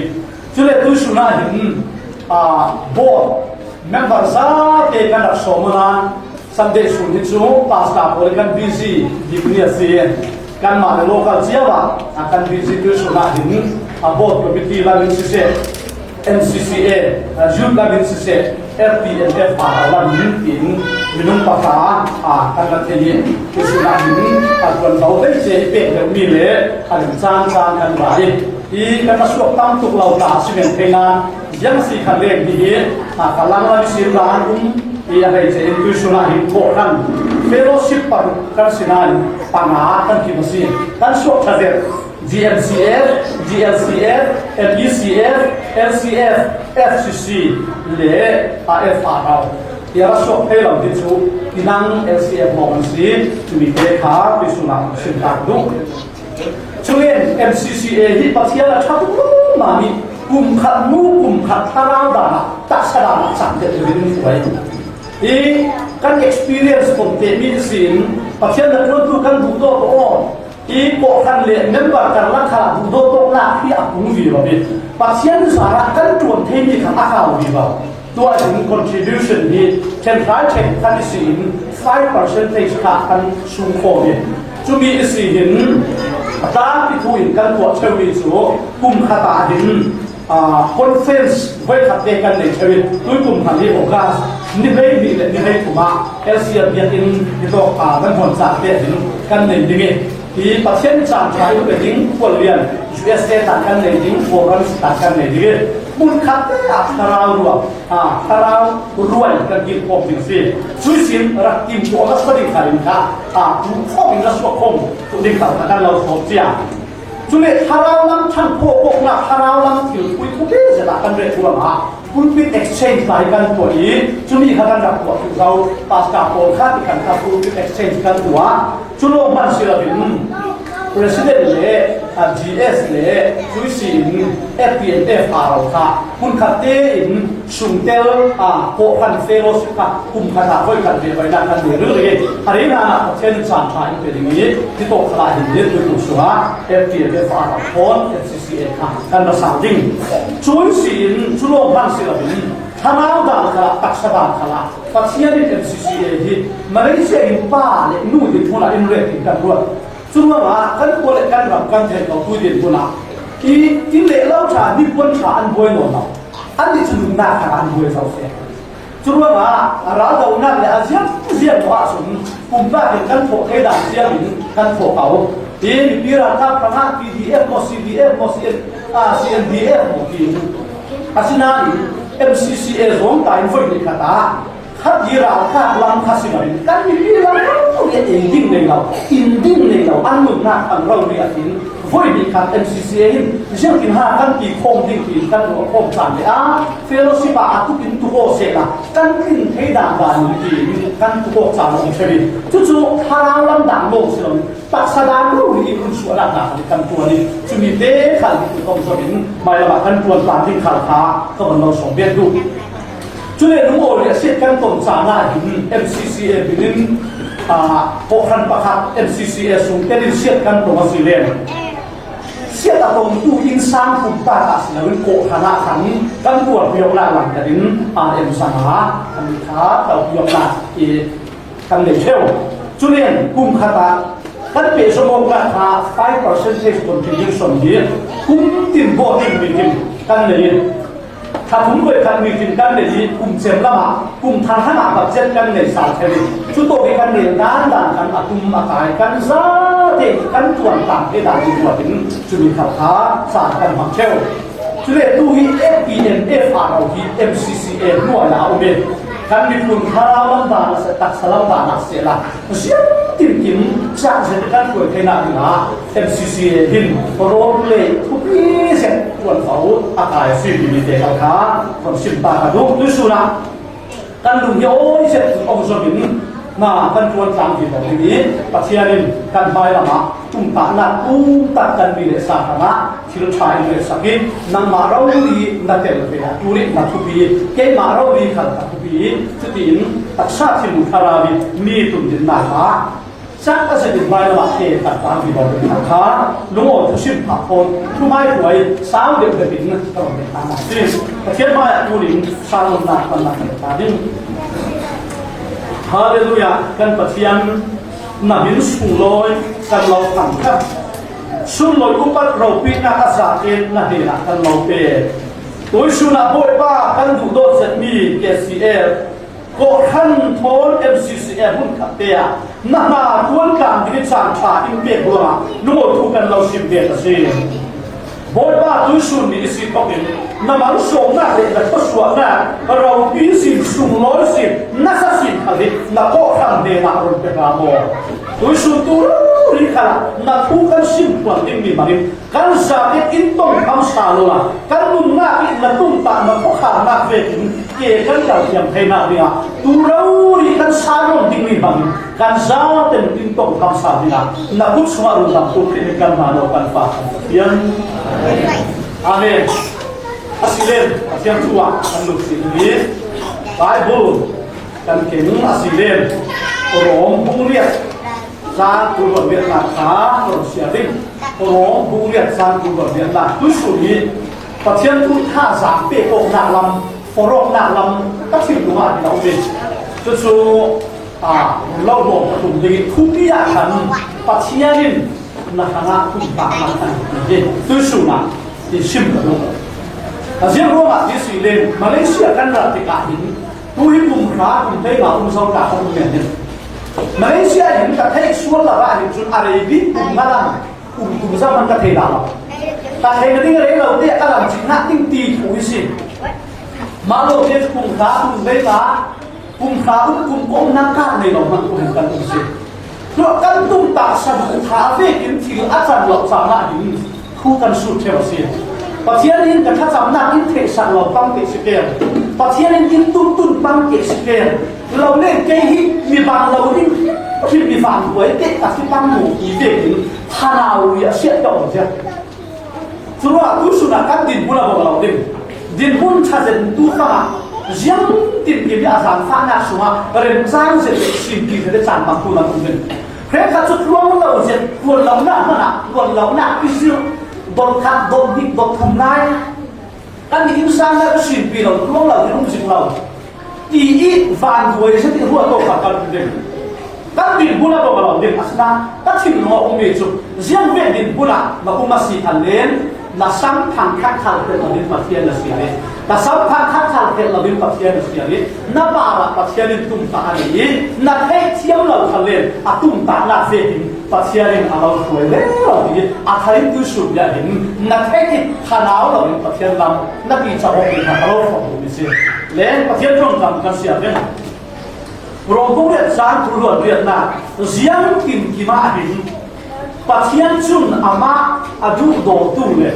Cule tuisun ah hin, ah, board member zate kan rak sawm awna Sunday sun hi cu pastor pawl kan busy bik ni a si. Kanmah le local cia ah a kan busy tuisun ah hin a board committee lam in siseh, M C C A, a youth lam in siseh, F P N F a lam in tiin minung pakhat a kan la thei i tuisun ah hin a tuan lo vei cia i pek deuh mi le a lim cang cang kan ra i. Hi kan a suak tam tuk lo ta a si men thei nain ziang si khan leng hi hi, a, ka lang lam sin lam um hi a hei ce in tuisun ah hin kawhhran fellowship paruk kan si nain panga kan kim a si. Kan suak ṭha zet G M C F, G L C F, M E C F, L C F, F C C le a F R O. Hi a suak thei lo hi cu i nang L C F hmawk an si, mi te kha tuisun ah sin tak duh. Cun M C C A hi Pathian a ṭha tuk lawmam i kum khat hnu kum khat thlarau dan ah taksa dan ah cang deuh in hruai. I kan experience pawm te mi sin Pathian na tuantu kan duhdawt aw i kawhhran le member karlak kha duhdawt awknak hi a kung vivo i Pathian zarah kan ṭuan theimi kha a kau vivo. Tua in contribution hi ṭhenhrai ṭhek khat i si in five percentage kha kan sung khawm i cumi i si hin a tlangpi thu in kan tuah cheu mi cu kum khat ah hin, ah, conference voikhat te kan nei cheu i tui kum khat hi August ni hlei hnih le ni hlei thum ah L C R biakinn hi tawk, ah, kan hmuan cang te hin kan nei ding i Hi Pathian caan ṭha in pe ding, Kual Lian, U S A tan kan nei ding, Forum tan kan nei ding. Hmun khat te ah thlarau rual, ah, thlarau rual kan kil khawm ding si. Cui sin rak tim khawh a sa ding kha in kha, ah, tu khawm in a suak khawm tu ding kha kan lo khawm cia. Cule thlarau lam ṭhan khawh kawknak, thlarau lam thil pui khuate zet ah kan ret ruangah, Pulpit exchange lai kan tuah i, cumi kha kan rak tuah tuk zo, pastor pawl kha ti kan kha pulpit exchange kan tuah. Cu lawng hman si loin, president le, a, D S le, cui si in, F P N F R O kha, hmunkhat tein, sungtel, a, kawhhran fellowship kha, kum khat ah voi kan ve, voi nak kan ve ril rih. A rih hna ah Pathian in caan ṭha in pe ding i, hi tawk khalah hin, hi tuitu sungah, F P N F R O thawn, F C C A kha kan va sang ding. Cun si in, cu lawng hman si loin, thlarau dan khalah, taksa dan khalah, Pathian in M C C A hi Malaysia in pa le nu dinhmun ah in ret in kan ruat. Curuangah kan khua le kan ram kan theih lo tu dinhmun ah i, i leh lo ṭha, nipuan ṭha an buai nawn lo. Annih cu nunnak kha an buai zo seh. Curuangah a raldohnak le a ziangziang awk ahcun pumpak in kan thawh thei dan siangin kan thawh ko. Hi mipi ralkap hrangah P D F maw, C D F maw, C N, ah, C N D F maw ti. Asinain M C C A zawngta in voi nih khat ah khat i ralkap lam kha si loin kan mipi lam lam ei ding nei lo, in ding nei lo, an nunnak an rori ah hin voi nih khat M C C A in ziangtin ha kan ti khawm ding tiin kan ruah khawm caan le ah fellowship ah a tuk in tuk aw sehla kan tlin thei dan dan in tiin kan tuk aw caan a um ṭheu i cucu thlarau lam dan lawng si loin taksa dan rori in run suahnak hna kan ṭuan i cumi te khal hi tuk aw zongin mailam ah kan ṭuan tlang ding khal kha ka van lo sawm bet duh. Cule lungawi le siat kan ton caan ah hin M C C A binin, aa, kawhhran pakhat M C C A sung tenin siat kan ton a si len. Siat a tongtu innsang pumpak ah si loin kawhhran ah khan kan tuarpi awknak langhter in R M sang a kan kha taupi awknak i kan nei ṭheu. Cu len kum khat ah kan pehzom awknak kha five percentage contribution hi kum tin baw tin mi tin kan nei i Tha thum voikhat mi tin kan nei i kum cem lamah kum thar hangah budget kan nei sal ṭheu i cu tawk i kan rel dan dan khan a tum a kai kan zate kan tuan tlang thei dan i tuah in cumi khal kha caan kan hmang ṭheu. Cule tu hi F P N F R O hi M C C A hnuai ah a um i kan miphun thlarau lam dan a seh, taksa lam dan a sehla ziang Tinkim ciah zet kan hruai theihna dingah M C C A hin role play thupi zet tuan fo a kai a si timi te kal kha kan sim ta ka duh. Tuisunah kan lung hi awi zet awm zawmin na kan tuan tlang vivo ding i Pathian in kan hmai lamah tumtahna tumtak kan mi le sa hrangah thil ṭha in le sak i nangmah rori na tel ve a tuni na thupi, keimah rori khal ka thupi i cutiin taksa thil thlarau i mi tundinna kha Cak a zetin hmai lamah ke tak tang vivo ding kha lungawi thusim phah thawn thuhmai hruai sau deuh deuhin ka rawn ding hna si. Pathian hmaiah tunin salonnak kan lak ta ding. Halleluiah, kan Pathian na min sunglawi kan lo thang kha. Sunlawi upat ropitna a zatin na hnenah kan lo pe. Tuisunah Bawipa kan duhdawt zetmi K C F Kawhhran thawn M C C A hmun khatte ah na hna tuan tlang ding i caan ṭha in pek ruangah lungawi thu kan lo sim ve a si. Bawipa, tuisun ni i si thawkin na malsawmnak le na thawsuahnak ropi sin, sunglawi sin, nasa sin khal hi na kawhhran hnenah run pe hna maw? Tuisun tu rori khalah na thu kan sim phuan dingmi hmangin kan zaten in tong tham sa lo la, kan nunnak i na tumtah na khawkharnak vekin ke kan kalthiam theinak dingah tu rori kan sa nawn dingmi bangin kan zaten in tong tham sa dingah na kut sungah rundam tu Khrih in kan hna lo kan fa kan Pathian. Amen. A si len Pathian thu ah kan lut si ding i Bible kan keng a si len Rom bung riat Cang kul val riatnak kha kan siar ding. Rom bung riat cang kul val riatnak tuisun hi Pathian thu thazaang pek awknak lam, forh awknak lam ka thinlung ah a um i cucu, a, lo hlawm ka tum ding i thupi ah khan Pathian in na hrangah tumtahnak kan ti hi tuisun ah i sim ka duh. A ziang ruangah ti si len Malaysia kan rat tikah hin tu hi kum hra kum hleinga um zo ta kan um men hin Malaysia in ka theih sual lo ah hin cun a rei bik kum nga lam kum kum zam an ka thei dah lo. Ka thei nading a rei lo te a lam cik hna ding ti thu hi si. Mah lo te cu kum hra kum hleinga kum hra um kum kawm nak kah nei lo hmanh kum kan um si. Tuah kan tumtah sabu tha vekin thil a can lo caan ah hin thu kan sut ṭheu a si. Pathian in ka thlacamnak in theihsak lo pang te si ken. Pathian in in tumtun pang te si ken. Lo len kei hi mi bang lo ding, hi mi van buai te ka si pang mu ti vekin thanau riahsiat ka om zia. Curuah tuisun ah kan dinhmun a bawh lo ding. Dinhmun ṭha zet tu fangah ziang tinkim i a zaangfahnak sungah remcang zet le sinpi zet le caan bang tu nan um ding. Hrekkhat cu tluang lo zet, tuan lonak hmanh ah tuan lonak i zirh, dot khat, dot nih, dot thum lai. Kan i innsang le ka sinpi lo, tluang lo, i um zing lo. Ti i van buai zet i ruah to kha kan um ding. Kan dinhmun a bawh a lo ding, asinain ka thinlung a ummi cu ziang ve dinhmun ah na um a si khan len, na sam thang khat khal pek lo ding Pathian na siar i, na sam thang khat khal pek lo ding Pathian na siar i, na par ah Pathian in tumtah a nei i, na theih thiam lo khan len a tumtahnak vekin Pathian in a lo hruai lel lo ding i, a thar in tuisun bia hin na theih i thanau lo in Pathian lam na ti cauk in a lo hrawm ding si. Len Pathian ṭongkam kan siar ve. Rom bung riat cang kul val riatnak ziang tinkim ah hin Pathian cun amah a duhdawtu le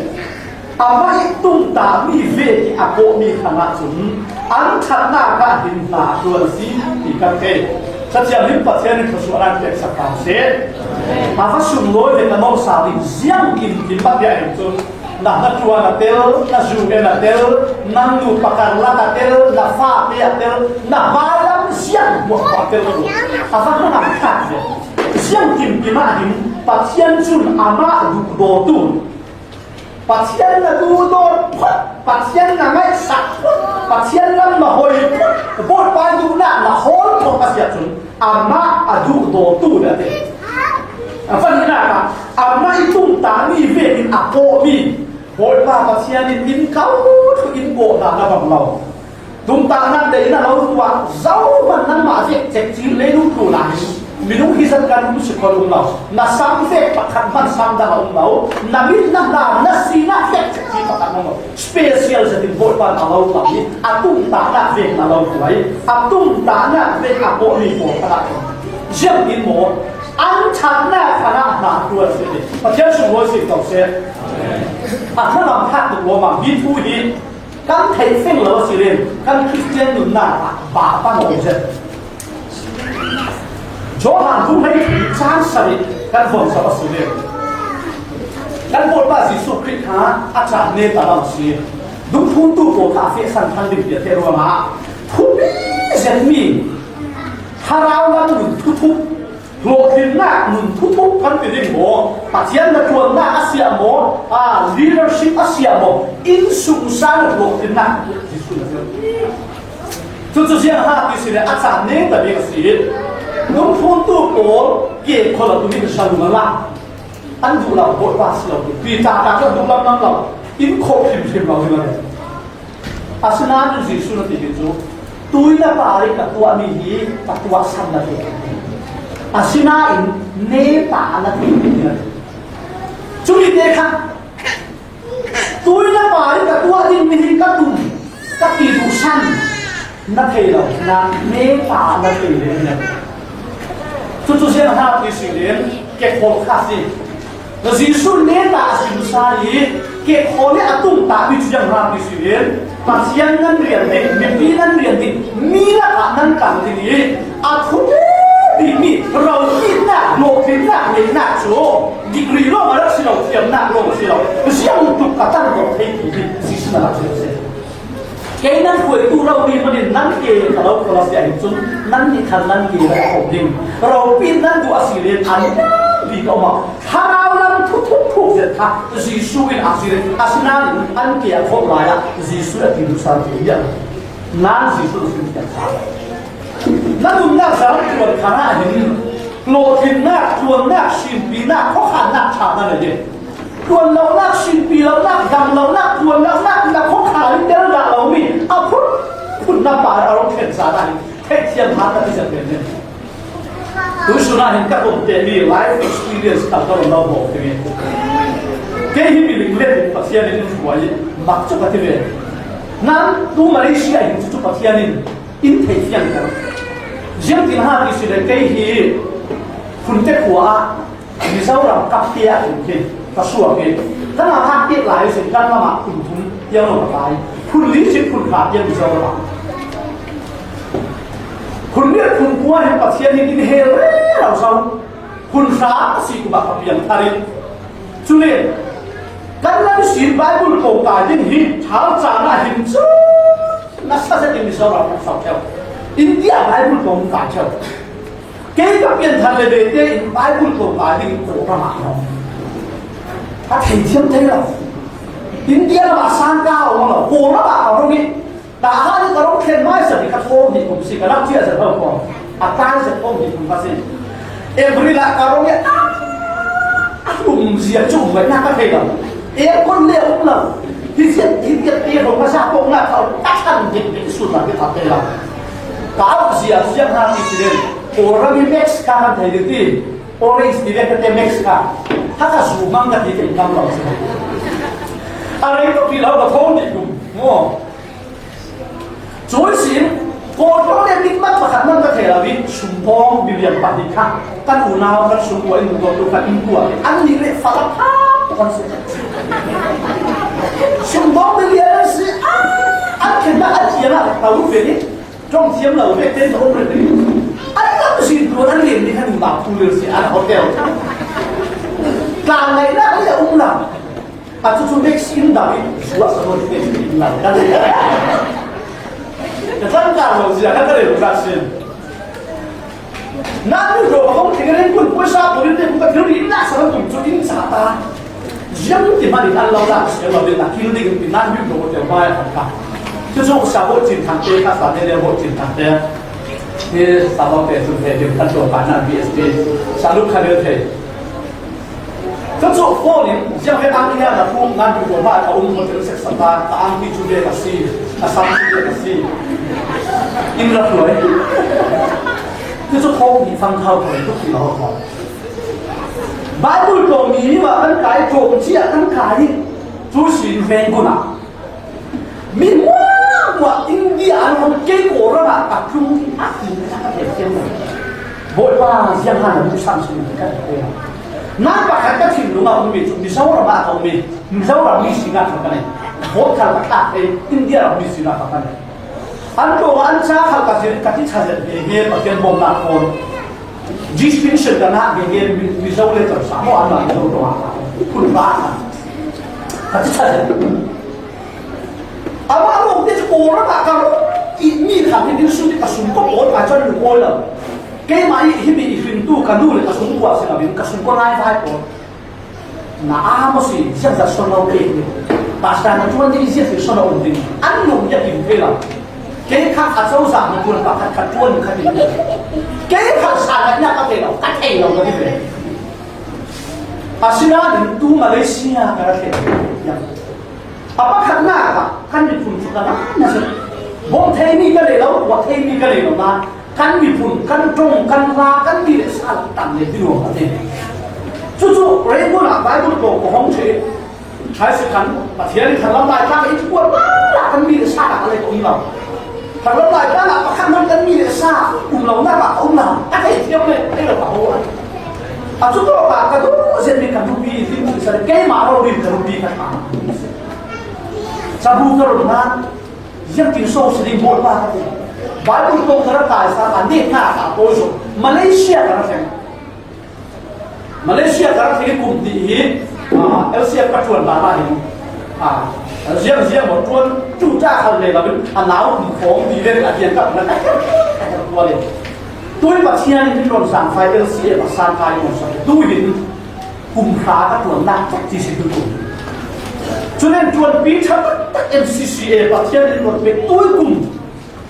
amah i tumtahmi vek i a kawhmi khan ahcun an ṭhatnak ah hin hna a ṭuan a si ti kan thei. Cathiam hin Pathian in thluachuah an peksak ta seh. A va sunglawi le ka nawhsa ding ziang tinkim ah tiah hin cun na hnaṭuan a tel, na zu en a tel, nan nu pakar lak a tel, na fate a tel, na hmailam ziang hmuahhmuah a tel tu. A va hmang a ṭhat ve. Ziang tinkim ah hin Pathian cun amah duhdawtu, Pathian na duhdawt phot, Pathian na ngaihsak phot, Pathian lam na hoi phot, Bawipa duhnak na hawl phot a si ahcun amah a duhdawtu dah a ti. A van hinak ah amah i tumtahmi vekin a kawhmi Bawipa Pathian in in kau thluh in kawh hna na bang lo. Tumtahnak te in a lo tuah zohman nangmah vek cekcil leilung tlun ah hin minung hi zat kan um si kho um lo. Na sam vek pakhat hmanh sam dang a um lo. Na mit na hna na sinah vek cekcil pakhat hmanh lo. Special zetin Bawipa in a lo tuah i a tumtahnak vek in a lo tuah i a tumtahnak vek a kawhmi pawl kha dah ziang in maw? An thatna khanah hna tuan si ti. Pathian sunglawi si ko seh. A hmalam thak tuk lawmah mi thu hi kan theih feng lo a si len kan Khristian nunnak ah bah pan awm zet. Johan bung hleili chang sarih kan von zoh a si len kan Bawipa Jesuh Khrih kha a caan neta lam a si. Dungphuntu pawl kha a fehsan thang ding piak theih ruangah thupi zetmi thlarau lam nun thuthup hlawhtlinnak nun thuthup kan ti ding maw? Pathian na ṭuannak a siah maw? A leadership a siah maw? Innsungsang na hlawhtlinnak Jesuh na tel. Cucu ziang ha ti si le a caan neta bik a si. Dungphuntu pawl ke khol a tumin zalung a lak. An duh lo Bawipa si lo ti. Peter ta ka duh lam lam lo. In khawh hrimhrim lo ding a si. Asinain Jesuh na ti hi cu, tui na par ih ka tuahmi hi ka tuahsan na ti. Asinain neta na ti. Cumi te kha tui na par ih ka tuah dingmi hi ka tum, ka ti duhsan na thei lo, na neta na thei lo. Cucu ziang hna ti si len ke khol kha si. Jesuh neta a si hmasa ih ke khol ih a tum tahmi cu ziang hna ti si len Pathian nan rian ding, mipi nan rian ding, mi lakah nan tang ding ih a thupi bikmi ropitnak, hlawhtlinnak ngeihnak cu degree lawng a rak si lo, thiamnak lawng a si lo, ziang tuk ka tang ko thei ti hi Jesuh na rak si a si. Kei nan hruaitu lo mi hmanh in nan ke ka lo ko lo si ahcun, nannih khan nan ke lo ko ding. Ropit nan duh a si le an bik a um ah, thlarau lam thuthup thuk zet kha Jesuh in a si le, asinain an ke a khawh lai ah Jesuh a ti duhsah te bia nan Jesuh a si tiang kha. Na nunnak zar tuan khan ah hin hlawhtlinnak, ṭuannak, sinpinak, khuakhannak ṭha na nei. Ṭuan lonak, sinpi lonak, dam lonak, ṭuan lonak, na khuakhan in tel dah lomi a phunphun na par a rung thlen zat ah hin theihthiam hna ka ti zat men. Tuisun ah hin ka tum te mi life experience kal ka rung lo bawk ding. Kei hi miling let in Pathian in in hruai mak cu ka ti ve. Nan tu Malaysia hin cucu Pathian in in theih fiang ter. Ziangtin ha ti si le kei hi Phunte khua ah Mizoram kap te ah hin ka suak i kan a hak te lai sin kan lam ah phun thum tiang lo ka kai. Phun li sin phun kha tiang Mizoram ah. Phun li phun kua hin Pathian in in hel rero zo. Phun hra a si kum ah ka piang thar i. Cule kan lam sin Bible ko kai ding hi thal caan ah hin cu. Na sa zetin Mizoram kan sau ṭheu. India Bible kong kai ṭheu. Kei ka pianthar le vete in Bible kong kai ding Kawlram ah a rung. A theithiam thei lo. India lam ah sang ka um lo. Kawlram ah ka rung i. Tahan ka rung thlen mai sa mi ka thawm hi kum si ka lam cia zet lo kong. A kai zet kong hi kum ka si. Every la ka rung i. A tum zia cu um na ka thei lo. Aircon le um lo. Hi ziat, hi ziat te hrawng hmasa pawng na kha ka ṭhan dik dik sun na hi kha te lo. Ka auh zia ziang hna ti si len. Kawlram i Max ka kan thei dik ti. Orange ti le ka te Max ka. Ha ka zu mang ka ti ka in lam lo si. A rei to pi lo ka thawng dik kum. Maw. Cun sin, Kawlram le bik man pakhat man ka thei lo i, sumbawng milian pahnih kha kan unau kan sungkua in duh tu kha in kua an nih le fala pha kan si. Sumbawng milian an si, ah, an khen na an thiam ah tau ve i, ṭong thiam lo ve te ṭong ve i. An lam sin tu an lian ni khan ba pu lil si an hotel. Tlan ngai na an le um lo. A cucu Max in dah i zuah sa lo ti in dah. Ka tangka lo zia ka ka rel ka sin. Nan mi ro kong thing ren kun pawisa ko rin te kun ka thil ri na sa tum cu in sa ta. Ziang ti man in an lo la si lo din na kil ding ti nan mi ro ko te mai ka. Cucu sa bo chin thang te ka sa ne le bo chin thang te. Hi sa bo te su te din kan to ka na B S P. Sa lu ka le te. Ka cawh phone in ziang he ang hian a pum nan duh ko hma ka um ko tel sek sata ka ang ti cu ve ka si, ka sam cu ve ka si. In rak hruai. Ka cu phone hi fang thau ko tuk ti lo ko. Bible ko mi hi ma kan kai ko cia kan kai. Cu sin veng ko na. Mi hmuahhmuah India an hong kei Kawlram ah a tlung ding a ti na ka thei fiang lo. Bawipa, ziang han a duhsam si ding ka ti. Nang pakhat ka thinlung ah um mi cu Mizoram ah ka um i, Mizoram mi sinak kha ka nei. Vote khal ka tlak thei, India ram mi sinak kha ka nei. An tlawng ah an ca khal ka zir, ka ti ṭha zet ve nge, Pathian bawmhnak pawl. Distinction ka ngah ve nge, Mi-, Mizo le Chausa maw, an mah Mizo tlawng ah ka phun ba kha. Ka ti ṭha zet. Amah lawngte cu Kawlram ah ka rawk i mi kha hi dil sut i ka sungkawp pawl ka chan lu kawi lo. Keimah i himi i hringtu ka nu le ka sungkua si loin ka sungkaw laivai pawl. Na aa maw si, ziangzat son lo ke hi. Pastor na ṭuan ding i ziat hi son a um ding. An lung i a kim ve lo. Kei kha a cozah na ṭuan pakhat khat ṭuan khat in. Kei kha sa khat nya ka thei lo, ka thei lo ka ti ve. Asinain tu Malaysia ka ra thei. A pakhatnak ah kan miphun cu ka ngai nasa. Bawmh theimi ka nei lo, puah theimi ka nei lo nain kan miphun, kan ṭong, kan hla, kan mi le sa tam le ti nuam a ti. Cucu Rangoon ah Bible ko ka hong ṭheh. Hai si khan Pathian in thanglam lai tlak in kuat lai kan mi le sa ka lei ka um lo. Thanglam lai tlak ah pakhat hmanh kan mi le sa um lo nak ah ka um lo. Ka thei thiam le thei lo ka ho a. A cu tawk ah ka duh zenmi ka nupi, Fimsi sa keimah rori ka nupi ka ṭha. Cabu ka run hna, ziangtin so si ding Bawipa ka ti. Bible kong ka ra kai sa, a nek hna ka pawi zong Malaysia ka ra thleng. Malaysia ka ra thleng i kum hnih hi, ah, L C F ka ṭuan hna hna hi. Ah, ziang ziang maw ṭuan, tu ta khal le lo in, a nau kum khawng ti le a dian ka na ka ṭuan le. Tui Pathian in ron sang fai L C F a sang kai maw sa. Tu hin kum hra ka ṭuannak cak ti si tu kum. Cun in ṭuanpi ṭha taktak M C C A Pathian in ron pek tui kum.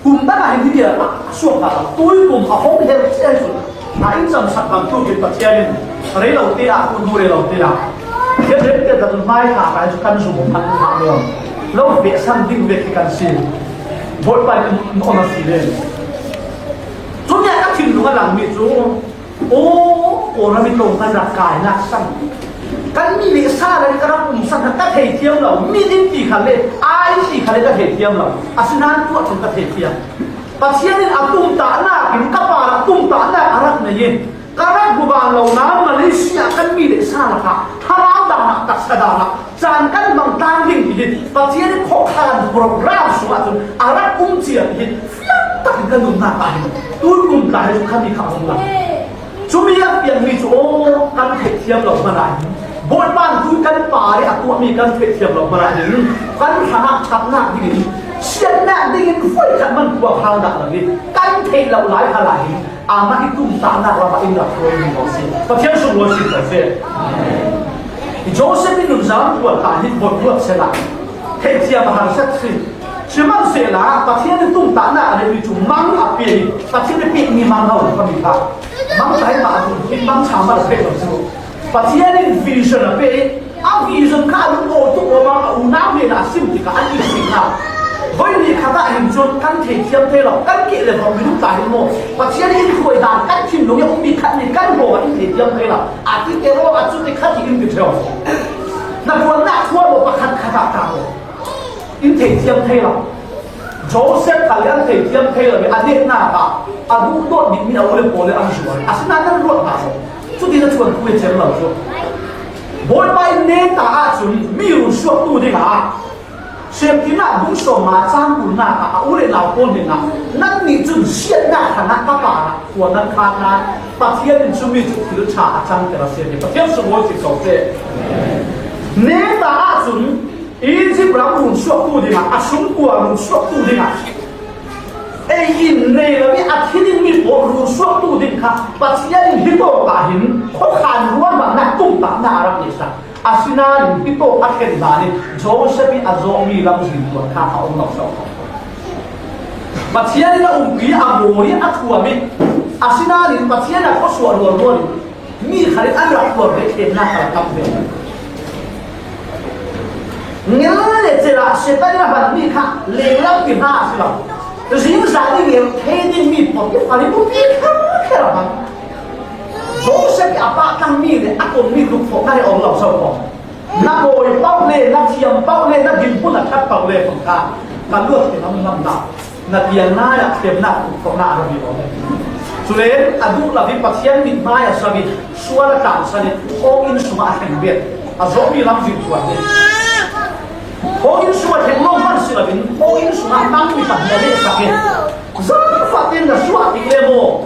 Kum dang ah hin hi tiah a suak hna lo. Tui kum a hong hel cia cun a in camsak bang tu kin Pathian in rei lo te ah, tu hnu rei lo te ah. Hian rei te dah hmai hna kai cu kan zum kan hna lo. Lo ve san ding ve khi kan si. Bawipa in on a si ve. Cun ya ka thinlung a langmi cu Aw, Kawlram i tlawng kan rak kainak sang. Kan mi le sa le ka rak um sang kha ka thei thiam lo. Mi in ti kha le, aa in ti kha le ka thei thiam lo. Asinain tuah cun ka thei thiam. Pathian in a tumtahnak in ka par ah tumtahnak a rak nei in ka rak buban lo nain Malaysia kan mi le sa lakah thlarau dah nak taksa dah nak Caan kan hmang tlang ding ti hi Pathian in khawhkhan program sungah cun a rak um cia ti hi fiang takin kan nunnak ah hin tui kum tla hi cu khami kha a um lo. Cumi a pianmi cu aw kan theihthiam lo hmanh ah hin Bawipa in tui kan par i a tuahmi kan theihthiam lo hmanh ah hin kan hrangah ṭhatnak dingin siatnak dingin voikhat hmanh khuaphal dah lo i kan theih loh lai hal ah hin Amah i tumtahnak lam ah in rak hruai ding ko si. Pathian sunglawi si ko seh. Joseph in nunzam kuat ta hi bawt ruat sehla theihthiam a harsat si. Sihmanhsehlaw Pathian in tumtahnak a neihmi cu mang a pia i Pathian i pekmi mang ho kha mi kha mang tai mah a tum hi mang cha mah a pek lo cu. Pathian in vision a pia i a vision kha a lungawi tuk awm a, a unau hnenah a sim tikah an i sih hna. Voi ni khat ah hin cun kan thei thiam thei lo, kan keh le hong minung ta hin maw? Pathian in hruai dan kan thinlung i ummi khat nih kan hawng ah in thei thiam thei lo. A ti te aw, a cu ti khat hi in ti ṭheo. Na ṭuannak khua maw pakhat khat ah ta maw? In thei thiam thei lo. Joseph kha le an thei thiam thei lo i a nehnak ah a duhdawt bikmi a u le pawl le an zuar. Asinain nan ruat hna maw? Cuti na ṭuan pui a cem lo cu. Bawipa in neta ahcun mi runsuaktu dingah Siamtinak bung sawmnga cang kulnak ah a u le nau pawl hnenah nannih cun siatnak hrangah ka parah khua nan khat hna. Pathian in cumi cu thil ṭha a cangter a si, Pathian sunglawi si ko seh. Neta ahcun Izipt ram runsuaktu dingah, a sungkua runsuaktu dingah, ei in nei lo i a thi dingmi pawl runsuaktu ding kha Pathian in hi tawk ah hin khuakhan ruahmannak tumtahnak a rak neihsak. Asinain hi tawk a thlen hlan in Joseph i a zawhmi lamzin tuan kha a um lo so. Pathian in a umpi, a mawi, a thuam i asinain Pathian a khuasuah rualrual in mi khat in an rak tuar ve thlennak a rak tam ve. Ngel le cel ah Satan in a hmanmi kha lenglam ti hna a si lo. Zingzan i ngel thei dingmi pawt i fale bupi kha kher a hman. Joseph i a pah tlangmi le a tonmi tuk khawh na hi a um lo so ko. Na bawi paoh le, na thiam paoh le, na dinhmun a ṭhat paoh le, kong kha ka luat ti hnam hnam hna. Na pialnak ah thiamnak tuk khawh na a rak i um. Tulen a duh lo in Pathian mithmai a sam in, sual a tangsan in, hong inn sungah a thleng bet. A zawhmi lam zin tuan hi. Hong inn sungah thleng lo hman si lo in, hong inn sungah nang mi pahnih a lehsak hi. Zan fatin na suah tik le maw?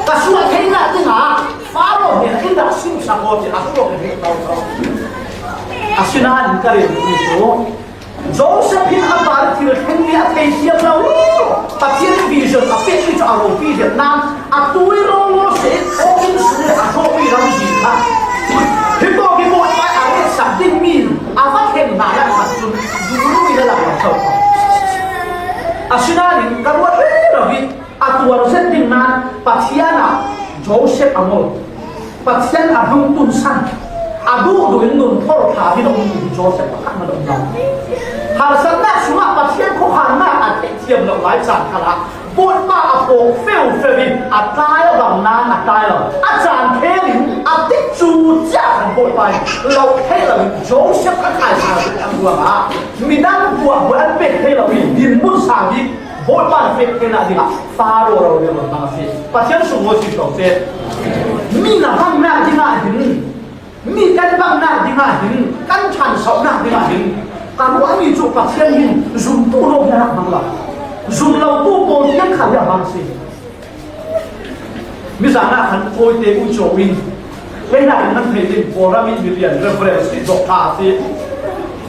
Ka suah theihna dingah Faro hnenah in dah simsak aw, ci a suah ka heh tau tau. Asinain ka rel mi cu, Joseph hin a pa thil thleng mi a thei thiam lo. Pathian vision a pekmi cu a ropi riat nain a tui rawngawng seh in, hong inn sung le a zawhmi lamzin kha hi tawk hi Bawipa a retsak dingmi a va thlen hna lai khat cun duhlu in a lang lo ko. Asinain ka ruat rero i a tuar zet ding nain Pathian ah Joseph a ngol. Pathian a hlungtun san, a duhduh in nun thor ṭha hi lo mi hi Joseph pakhat hmanh a um lo. Harsatnak sungah Pathian khuakhannak a theihthiam lo lai caan khalah Bawipa a pawk feufeu in a tlai a bang nain a tlai lo. A caan khel in a tikcu cia khan Bawipa in lo theih lo in Joseph a thaisa a ruangah midang buahbuah an pek thei lo i dinhmun sa bik Bawipa na pek theinak dingah Faro rori a hmang a si. Pathian sunglawi si ko seh. Mi na bangnak dingah hin, mi kan bangnak dingah hin, kan ṭhansohnak dingah hin, ka ruahmi cu Pathian hin zumtu lawng hi a rak hmang lo. Zum lotu pawl tiang kha hi a hmang si. Mizan ah khan Tawite U Caw in, kei hna in nan theih ding, Kawlram i milian, Reverend si, Doctor si,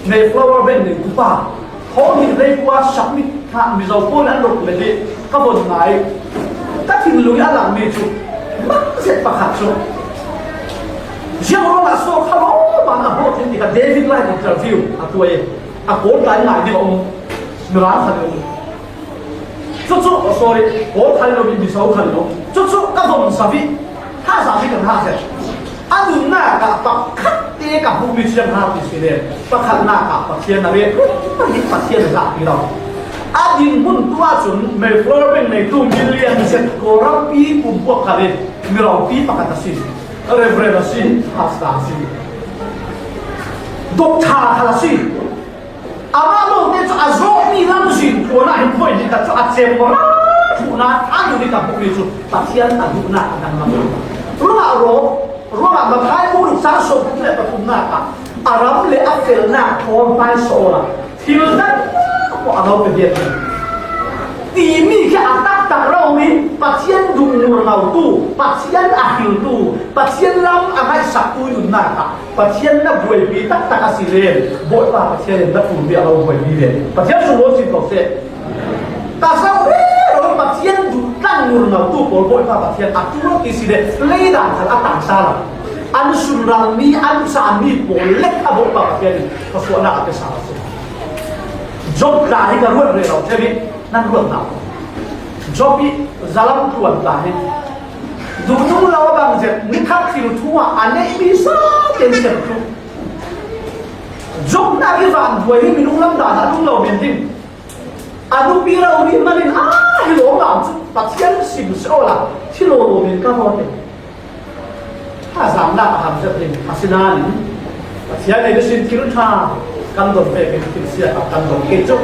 Mayflower Bank nei upa, Hong hi lei kua submit hna Mizo pawl an rak let i ka von ngai. Ka thinlung i a langmi cu bang zet pakhat cu ziang ruangah so kha lawmmam a hnawh ṭhin ti kha David Lai interview a tuai i a kawl tlai ngai ding a um. Mirang khat a um. Cucu, oh, sorry, kawl khat a um, Mizo khat a um. Cucu ka von sa i thazaang hi kan hah zet. A nunnak ah pakhat te ka hmuhmi cu ziang ha ti si le, pakhatnak ah Pathian a ret, pahnih Pathian a zahpi lo. A dinhmun tu ahcun Mayflower Bank neitu milian zet Kawlrampi pumpuak khat in miropi pakhat a si, Reverend a si, Pastor a si, Doctor khat a si. Amah lawngte cu a zawhmi lamzin tluan ah hin voih diktat cu a cem rah thluh nain a nu nih ka hmuhmi cu Pathian a duhnak a dang lam. Ruangah raw, ruangah Mathai bu ruk cang sawm le pathumnak ah a ram le a felnak thawn hmaisuah awla thil dang maw a lo pe vialte timi khi a taktak rori Pathian duh ngurngautu, Pathian a hriltu, Pathian lam a ngaihsaktu i nunnak ah Pathian na buaipi taktak a si le, Bawipa Pathian in na ṭulmi a lo buaipi ve. Pathian sunglawi si ko seh. Ka zoh rero Pathian duh tlang ngurngautu pawl Bawipa Pathian a ṭul ti si le, leidan khal a tang ta lo. An sunralmi, an cami pawl le a Bawipa Pathian in thluasuahnak a pe sa a si. Job tla hi ka ruat rero ṭheu i nan ruat hna. Job i zalam ṭuan tla hi. Duhnung lo a bang zet, nikhat thil thu ah a neihmi sa tein ser thluh. Job hna i van buai hi minung lam dan ah lung lo men ding. A nupi rori hmanh in aa hi lawm lam cu Pathian sim seh awla thi lawlaw men ka rawn ding. Thazaangnak a har zet ding a si nain Pathian nih na sin thil ṭha kan don vekin thil sia kan don kei cu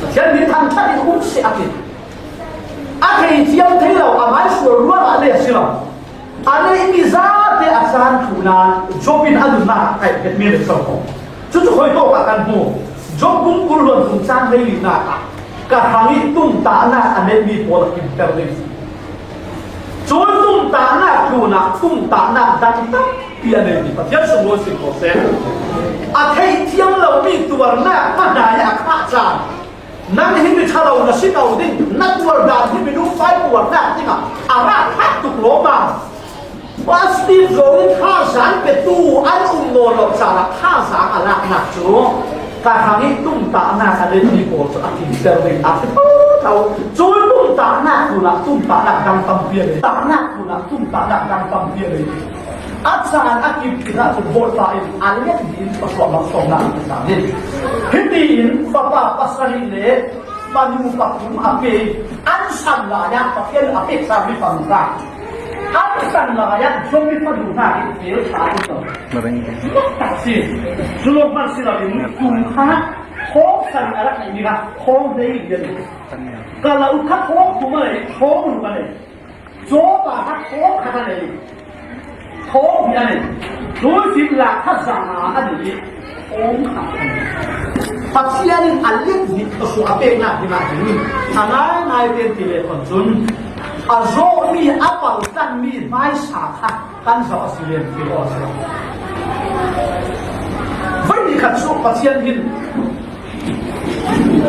Pathian nih thangṭhat in um seh a ti. A theithiam thei lo, a maisual ruangah le a si lo. A neihmi zate a caan thluh nain Job in a nunnak a kaihpetmi le so ko. Cucu khuitawk ah kan hmu. Job bung kul hluan thum cang hleilinak ah ka hrang i tumtahnak a neihmi pawl a kimter ding. Cun tumtahnak tlunah tumtahnak dang tampi a nei ding. Pathian sunglawi si ko seh. A theithiam lomi tuarnak hmanhai a khah caan Nang hi mi ṭha lo na si ko ding, na tuar dan hi minung fai tuarnak dingah a rah ṭhat tuk lawmmam. Positive zo in thazaang petu an um nawn lo caah thazaang a laknak cu ka hrang i tumtahnak a neihmi pawl cu a kimter ding a si thotho. Cun tumtahnak tlunah tumtahnak dang tampi a nei. Tahnak tlunah tumtahnak dang tampi a nei. A caan a kip tikah cun Bawipa in a lian in thluasuah laksawngnak a pe cang hi. Hiti in fapa pasarih le fanu pathum a pe i an san lai ah Pathian a pek cangmi fanu hna. An san lai ah Job i fanu hna hi fel ṭha an si. Cu lawng hmanh si loin kum kha Thawng sari a rak neih mi kha thawng hleili a nei. Kalaukha thawng thum a nei, thawng ruk a nei. Jawpa kha thawng khat a nei. Thawng hnih a nei. Tuisim la kha za a nei. Thawng khat a nei. Pathian in a lian hi ka suah a peknak dingah hin a ngaingai pen ti le khon cun a zawhmi, a paltanmi hmaisa kha kan zoh a si len ti aw a si lo. Voi ni khat cu Pathian hin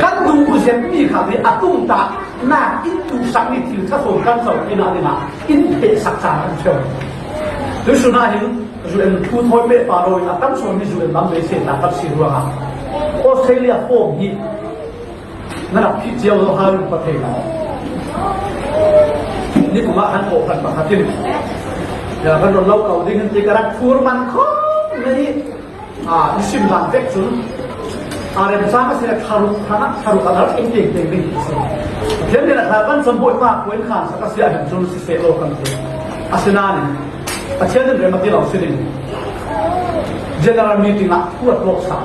kan duh zetmi kha hi a tungtahnak in duhsakmi thil ṭha sawn kan zoh hnenah dingah in phehsak caan kan ṭheu. Tuisun ah hin U N thu thawi pehpar in a tam sawn hi U N lam beisei ta kan si ruangah Australia form hi na rak phih cio lo hau pa thei lo. Nikum ah kan kawhhran pakhat in, ya, kan ron lo ko ding hin ti ka rak phur man khawh na hi. Ah, i sim dan vek cun a remcang a si le tharuk hmanh ah tharuk a dal tengteng ding hi si. Pathian nih a thar kan cun Bawipa puan khan sak a si ahhin cun si seh lo kan ti. Asinain Pathian in rem a ti lo si ding. General meeting ah thu a tlawk sa.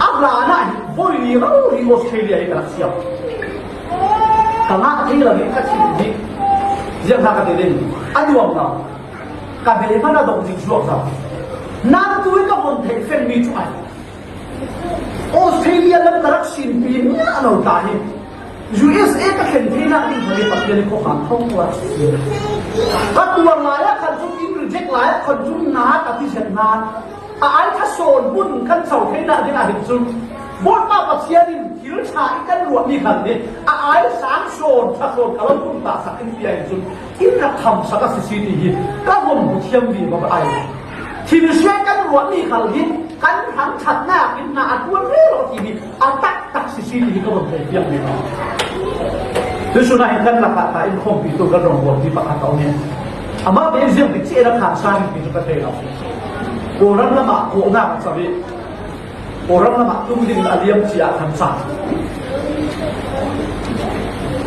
A hlan ah hin voi li rori Australia hi ka rak siam. Ka ngah thei lo hi ka chim hi. Ziang hna ka ti ding. A nuam lo. Ka beh hmanh a dong zik zuak zo. Nangtu in ka von theih fengmi cu ai. Australia lam ka rak sinpi mi a lo ta hi. U S A ka thlen theinak ding kha hi Pathian i khuakhan thawngtuah a si. Ka tuar lai ah khan cun in reject lai ah khan cun na ka ti zet nan a ai kha sawn hmun kan co theinak ding ah hin cun Bawipa Pathian in thil ṭha i kan ruahmi khan hi a ai sang sawn ṭha sawn ka lo tum ta sak in ti ah hin cun in rak khamsak a si si ti hi ka von bu thiam vivo ka ai. Thil hriat kan ruahmi khal hi kan hrang ṭhatnak in hna a ṭuan rero ti hi a taktak si si ti hi ka von thei piak vivo. Tuisun ah hin kan lakah ta in khawmpi tu kan rawngbawlpi pakhat a um hi. Amah te ziang bik ci a rak khan sa hi ti cu ka thei lo. Kawlram lamah kawhnak a co i Kawlram lamah tung ding a liam cia a kan cang.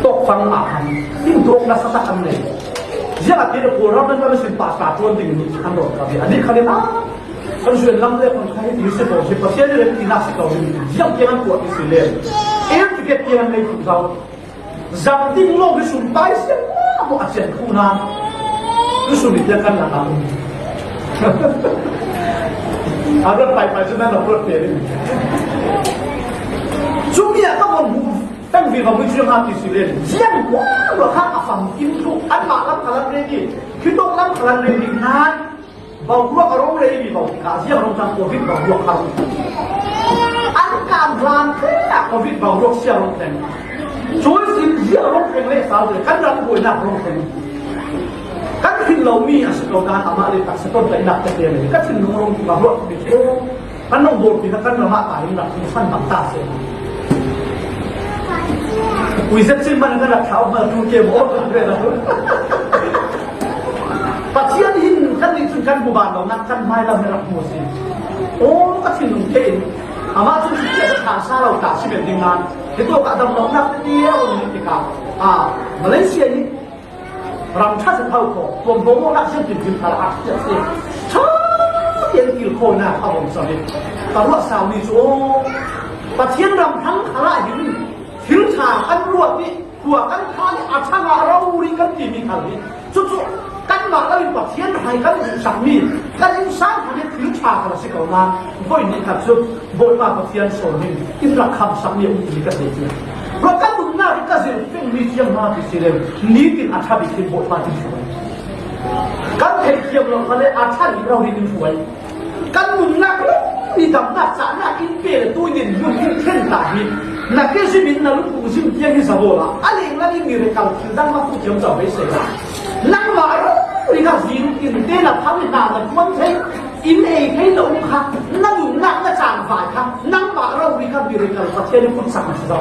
Tawkfang ah khan timtuak nasa tak an nei. Ziangahtile Kawlram lam a sin pasta tuan ding in an rawn ka ve. Anih khan in a kan zuan lam le kan khai ti si ko si Pathian le ti nak si ko ding ziang tiang an tuah ti si le. Air ticket tiang an nei tu zau. Zam ding lo hi sum pai siang maw a chian khu nan. Hi sum i tiang kan lak a um. A rat pai pai cu nan a puat pe ding. Cumi a ka von mu tang vi ka mu chiang a ti si len. Ziang kua lo kha a fam kim thu an mah lam kha lan reng i. Khi tok lam kha lan reng i nan. Boruak a rong rei mi bau tikah ziang rong tang covid boruak kha rong. An kan hlan khe ah covid boruak sia rong teng. Cui sin ziang rong teng le sau le kan ram buainak rong teng. Kan thin lo mi a si ko dan amah le tak si ton tainak te te le ka thin nung rong boruak mi ko. Kan nong bawlpi kha kan ram ah ta hin rak hmu san bang ta si. Ui zet cin man kan rak thlau hna tu ke maw kan ve lo. Pathian hin kan nih cun kan buban lo nak kan hmai lam hi rak hmu si. Aw, ka thinlung te in amah cun si tiah ka ṭha sa lo ta si men ding nan. Hi tu ka dam lo nak te tiah a um ni tikah, ah, Malaysia hi Ram ṭha si tho ko, tuam bawm awknak siam tinkim kha a si a si. Ṭha tiang kilkhawinak a vawng cang i ka ruah sau mi cu aw, Pathian ram hrang khalah hin thil ṭha kan ruah i tua kan ṭha nih a ṭha ngah rori kan timi khal hi. Cucu kanmah lo in Pathian hai kan duhsakmi kan innsang kha nih thil ṭha kha a si ko nan voi nih khat cu Bawipa Pathian sawn in in rak khamsak mi a um ti ka thei tiang. Ruah kan nunnak hi ka zir fengmi thiam hna ti si le nitin a ṭha bik hin Bawipa tin hruai. Kan theithiam lo kha le a ṭha bik lo hi in hruai. Kan nunnak lo ni damnak cahnak in pe le tu in in hmun in thlen ta hi. Na ke zim in na lupung zim tiang hi zabawl ah a leng lang in mi rekal thil dang mak tu thiam co beisei la. Nangmah rori kha zing in te na phang in hna na kuan thei. In ei thei na um kha, na nunnak na cangvai kha, nangmah rori kha miracle Pathian i putsak na si zo.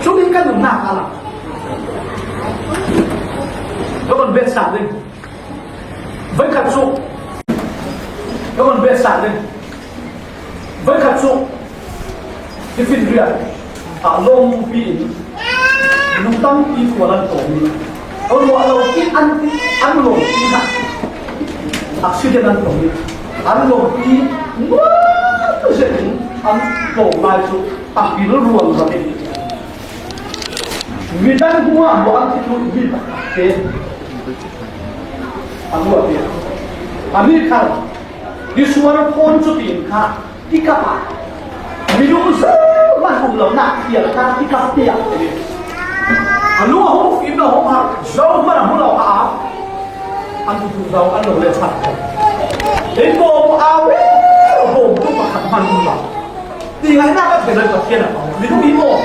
Cumi ka nunnak a lang. Ka von bet sa ding. Voi khat cu. Ka von bet sa ding. Voi khat cu. Tiffin rian. A lawmpi in. Lung tampi khual an tawm i, a ruah lo ti an, an lawmpi hna accident an tong i, an lawmpi nuam zet in An tlawm lai chu a pil ruang lo hi. Midang hnuah hmuh an thitlut mi pakhat te a luah piak. A mi khat hi sual thawn chu tiin kha i kap a. Minung zohman um lo na thial kha i kap piak. A lu a hung fim lo hung ha zohman a hmu lo a. An tu tu zau an lo le chat. Ei bawm a ve bawm tu pakhat hman um lo. Ti ngai na ka thei lo Pathian a pau. Minung hi maw.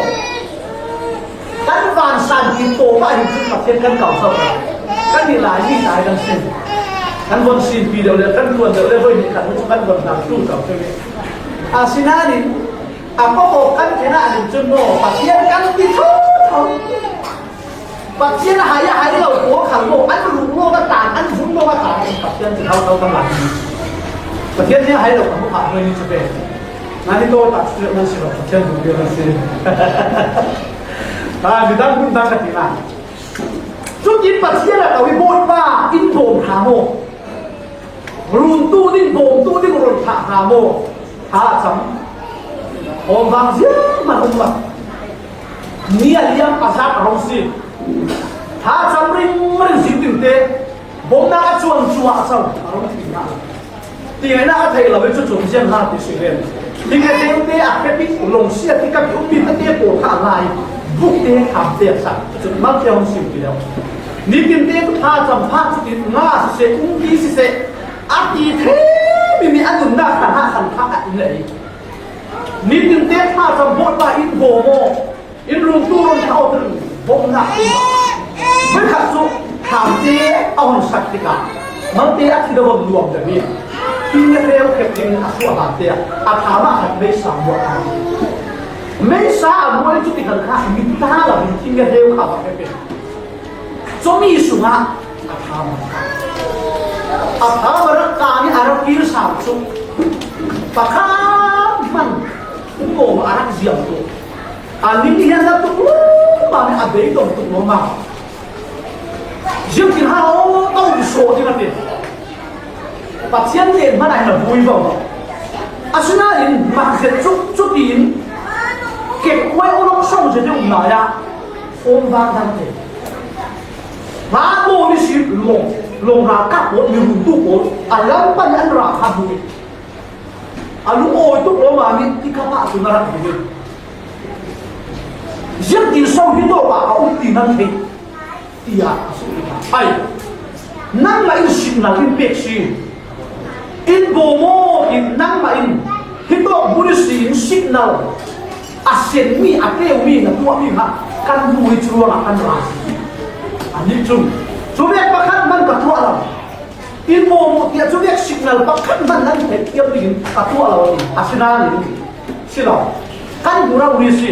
Kan van san ki to pa hin chu Pathian kan kau sau. Kan ni lai ni tai kan sin. Kan von sin pi deuh le kan tuan deuh le voi ni kan chu kan von dan tu sau ke. A sinanin a ko ko kan thena nin chun maw Pathian kan ti tho tho. Pathian a hai a hai lo ko khang lo an ru lo ka tan an vun lo ka tan Pathian ti hau hau kan lai. Pathian ni hai lo ka mu kha ni chu pe. Na ni to ta chu man si lo Pathian du bi man si. Ta mi dan kun dan ka ti na. Chu tin Pathian a ka wi bo pa in bom kha mo. Runtu ding, bawmtu ding, run thah hna maw? Tha a cam. Hawm vang ziang man um mah. Ni a liam a zak a rung si. Tha a cam ring ring zing ding te. Bawmnak a cuang cuah a cam a rung ti hna. Ti ngaihnak a theih lo i cu cun ziang hna ti si len. Hi nge te a khep i lung si a ti ka pi ummi a te pawl kha a ngai. Buk te kham te a sak. Cu cun mal te hong si ti lo. Nitin te cu tha cam hna cutin nga siseh, umpi siseh, a ti thei mi, mi a nunnak khan hah khan kha a in lei. Nitin te tha cam bawh ta in bawm aw, in rungtu run hna aw, bawmhnak in. Voikhat cu thlam te a hun sak tikah, malte a thi deuh nuam deuh mi. Thing le hreu khep ding a suah hlan te ah, a thlam ah khat meisa muah hna. Meisa a muah i cu tikhan kha, mit ta lo in thing le hreu kha va khep in. Cumi sungah a thlam a, a thlam a rak kang i a rak kir sang cu pakhat hmanh um awm a rak ziam tuk. A ning hian a tuk lawmam i a beidong tuk lawmam. Ziangtin ha aw a um sawh ding a ti. Pathian len hmanh ah hin a vui vo. Asinain mak zet cu cutin kekkuai aw lawng sawng zet i um lai ah um vang dang te. Hla maw ni si lawng, lawng ralkap pawl, mi runtu pawl, a lam pan an ra kha hmu i, a lungawi tuk lawmam i, i kap ah cun a rak hmu i, ziangtin so hi tawk ah a um ti nan theih, tiah a sut i kha. Ai, nangmah in signal in pek si. In bawm aw in nangmah in hitawk bu ni si in signal a senmi, a teumi na tuahmi kha kan hmu i cu ruangah kan ra si. Anih cun, cu vek pakhat hmanh ka tuah lo. In bawm aw tiah cu vek signal pakhat hmanh nan theih thiam dingin ka tuah lo. Asinain si lo. Kan hmu rau ni si.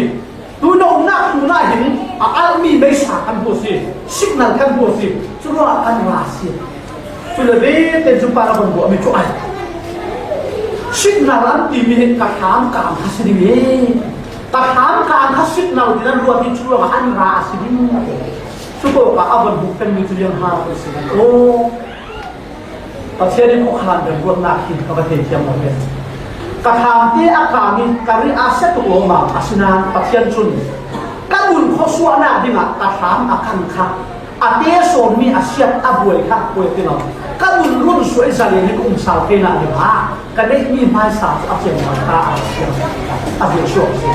Tuna umnak tunah hin a alhmi meisa kan hmu si, signal kan hmu si, curuangah kan ra si. Cule vete cu pa na von buahmi cu ai. Signal an timi hi ka hlam kang kha si ding e. Ka hlam kang kha signal tinan ruat hi curuangah an ra a si ding. Cutawkah a von hmuh penmi cu lianghar a si ding. Aw. Pathian in khuakhan remruatnak hi ka va thei thiam lo ve. Ka thlamte a kang i ka ri a sia tuk lawmam, asinain Pathian cun ka nun khuasuahnak dingah ka thlam a kang kha a te sawnmi a siat a buai kha a puai ti lo. Ka nun run suai zalen i ka um sal theinak dingah ka neihmi hmaisa cu a ciang ta a siam a bia suak a si.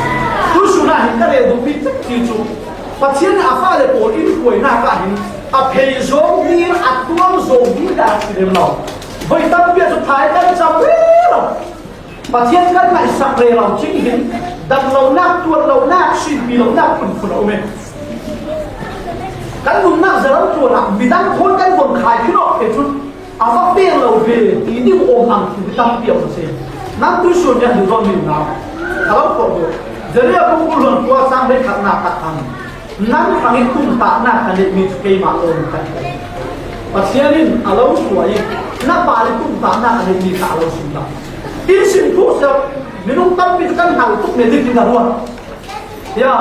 Tusun ah hin ka rel duhmi cekci cu Pathian nih a fale pawl in hruainak ah hin a phei zawng dil, a tuam zawng dil dah a si rem lo. Voi tampi ah cu thlai kan cam rero. Pathian kan ngaihsak rero cing hin dam lonak, tuat lonak, sinpi lonak phunphun a um e. Kan nunnak zalam tuan ah midang thawn kan von khai khin awk te cun a va peng lo ve ti ding awm ang thil tampi a um a si. Nang tuisun nih a duh lo ning nau a lo khawh duh. Jeria kong kul hluan kua sang hleikhatnak ah khan nang hrangih tumtahnak ka neihmi cu keimah lawng ka si. Pathian in a lo suai i na pa i tumtahnak a neihmi kha a lo sunglam. In sim thuk seuh, minung tampi cu kan hal tuk men ding in a ruat. Ya.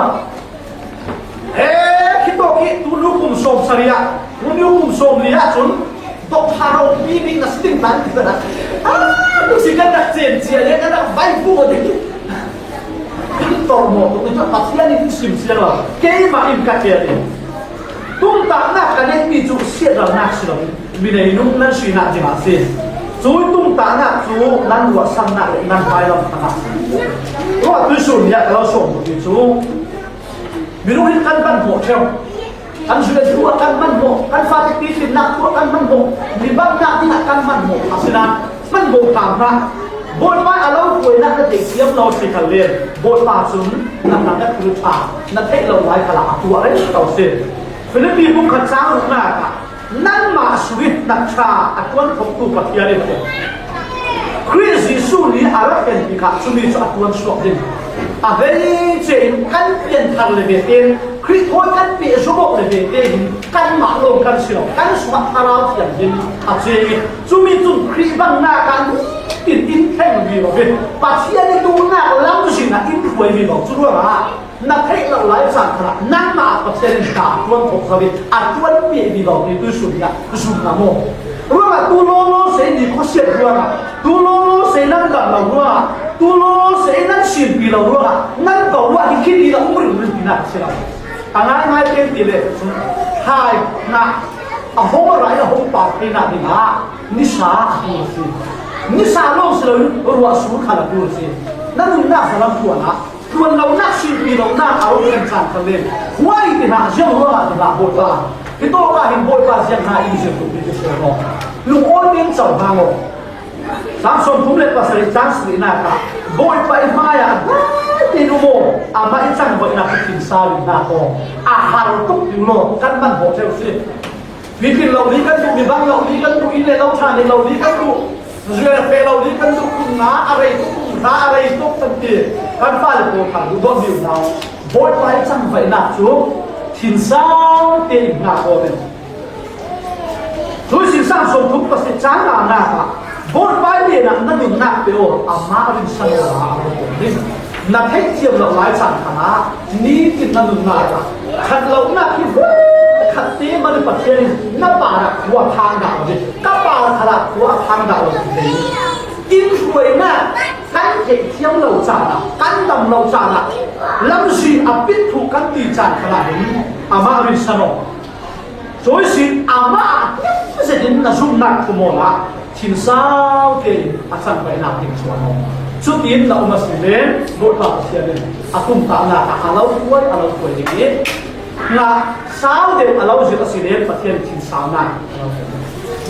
Eh, khitawk hi tunu kum sawm sarih ah, tunu kum sawm li ah cun dawh pha rawngpi bik na si ding tan ti kan ah. Ah, tu si kan rak cen cia le kan rak vai fu ding. in tawrhmawh tuk ni cu Pathian in in sim siang lo. Keimah in ka ṭial in, tungtahnak ka neihmi cu siatralnak si lo, mi neinung nan sinak dingah a si. Cu tungtahnak cu nan ruahsannak le nan hmailam hrangah a si. Ruah tuisun ni ah ka lo sawm duhmi cu, minung in kan hmanhmawh ṭheu. Kan zuan thu ah kan hmanhmawh, kan fate pitlinnak thu ah kan hmanhmawh, mi bangnak dingah kan hmanhmawh. Asinain hmanhmawh hram hlah. Bawipa a lo hruainak na theih thiam lo si khan le, Bawipa cun na hnangah thil ṭha na theih lo lai khalah a tuah rero si. Filipi bung khat cang ruknak ah, nanmah sungin hnatṭha a ṭuan khawmtu Pathian in Khrih Jesuh nih a rak khenpi kha cumi cu a ṭuan suak ding. A veice in kan pianthar le ve tein Khrih thawi kan pehzom awk le ve tein kanmah lawng kan si lo, kan sungah Thlarau Thianghlim a ceng i, cumi cun Khrih bangnak ah nitin in thleng vivo ve, Pathian i duhnak lamzin ah in hruai vivo. Cu ruangah na theih loh lai caan khalah nangmah ah Pathian in hna a ṭuan khawh zo i a ṭuanpiak vivo ti tuisun ah zum na maw? Ruangah tu lawlaw se ni khuasiat ruangah, tu lawlaw se nan dam lo ruangah, tu lawlaw se nan sinpi lo ruangah nan ko ruah hi khi ti lo um ringring tinak a si lo. A ngaingai peng ti le cun hai hna a hong ra i a hong par theinak dingah nisa a ṭul a si. Nisa lawng si loin ruah sur khal a ṭul a si. Na nunnak zalam ṭuan ah ṭuan lonak, sinpi lonak a rung kan caan khan le, huai ti hna ziang ruangah ti hna Bawipa. Hitawk ah hin Bawipa ziang hna in zir tuk ti cu si lo. Lungawi tein co hna maw? Cang sawmthum le pasarih cang sarihnak ah Bawipa i hmaiah dai tein um aw, amah i cangvaihnak cu thinsau in hna aw, a har tuk ding law kan man hawh ṭheu si. Mi tlin lo li kan duh, mi bang lo li kan duh, inn le lo ṭha neih lo li kan duh, zual feh lo li kan duh, kum nga a rei tuk, kum hra a rei tuk kan ti. Kan fale pawl kha duhdawt mi hna. Bawipa i cangvaihnak cu thinsau tein hna aw men. Tuisin sang sawmthum pasarih cang nganak ah Bawipa i lenah na nunnak pe aw, amah rinsan aw, a rak ding. Na theihthiam lo lai caan khan ah nitin na nunnak ah khat lonak hi khat te man Pathian in na parah khua thang dah lo ding. Ka par khalah khua a thang dah lo ding. In hruainak kan theihthiam lo caan ah, kan dam lo caan ah, lamzin a pit thu kan ti caan khan ah hin amah rinsan aw. Cuisin amah a tim zetin na zumhnak thum aw lah thinsau tein a cangvaihnak ding chuan aw. Cutin na um a si len Bawipa Pathian in a tumtahnak ah a lo hruai, a lo hruai ding i, na sau deuh a lo zirh a si len Pathian in thinsaunak a lo hruai ding.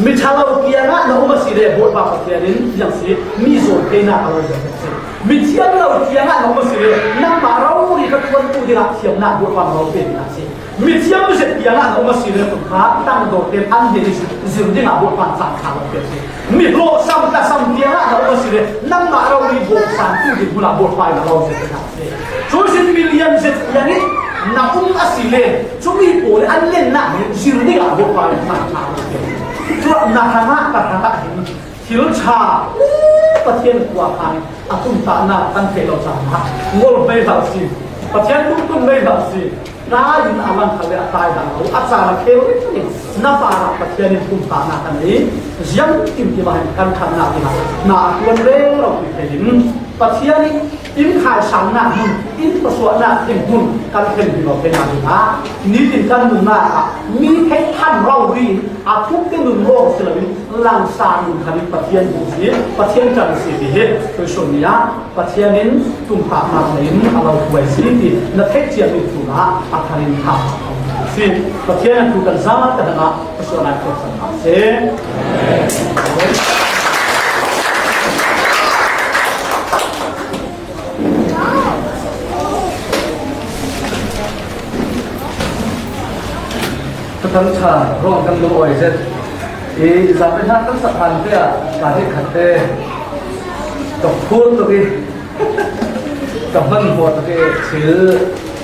Mi ṭha lo kiangah na um a si le Bawipa Pathian in ziang si, mi zawn theinak a lo zirh ding si. Mi thiam lo kiangah na um a si le nangmah rori ka ṭuantu dingah thiamnak Bawipa na lo pe ding a si. Mi thiam zet kiangah na um a si le, kum kha tangdawte an hei zir dingah Bawipa caan kha lo pe si. Mi hlawhsam, tlasam kiangah na um a si le, nangmah rori bawmsang tu ding hmunah Bawipa in a lo zet ding a si. Cuisin mi lian zet kiang in na um a si le, cumi pawl an lennak hi zir dingah Bawipa in caan kha lo pe si. Cuah na hrangah, ka hrangah hin Thil ṭha, Pathian khua khan a tumtahnak kan theih lo caan ah ngol mai hlah si. Pathian tumtum mai hlah si. Tlai in a lang khat le a tlai hlah lo, a caan a kheu ringring. Na parah Pathian in tumtahnak kan ei. Ziang kim kim ah hin kan khannak dingah na a ṭuan rero ti thei in Pathian in in khaisannak hmun, in pasuahnak ding hmun kan thlen hi lo thei hna dingah nitin kan nunnak ah mi theih tham rori in a thuk te nun lawng si loin, Langsa nun khan in Pathian bu si, Pathian ṭan si ti hi tuisun ni ah Pathian in tumtahnak nei in a lo hruai si ti na theih ciami tlunah a thar in hna si. Pathian a thu kan za te hnangah ka suahnak khuasan hna si. Thuthang ṭha ruang kan lungawi zet i, zapi hna kan sak hlan te ah ka heh khat te ka phur tuk i, ka hmanhmawh tuk i, thil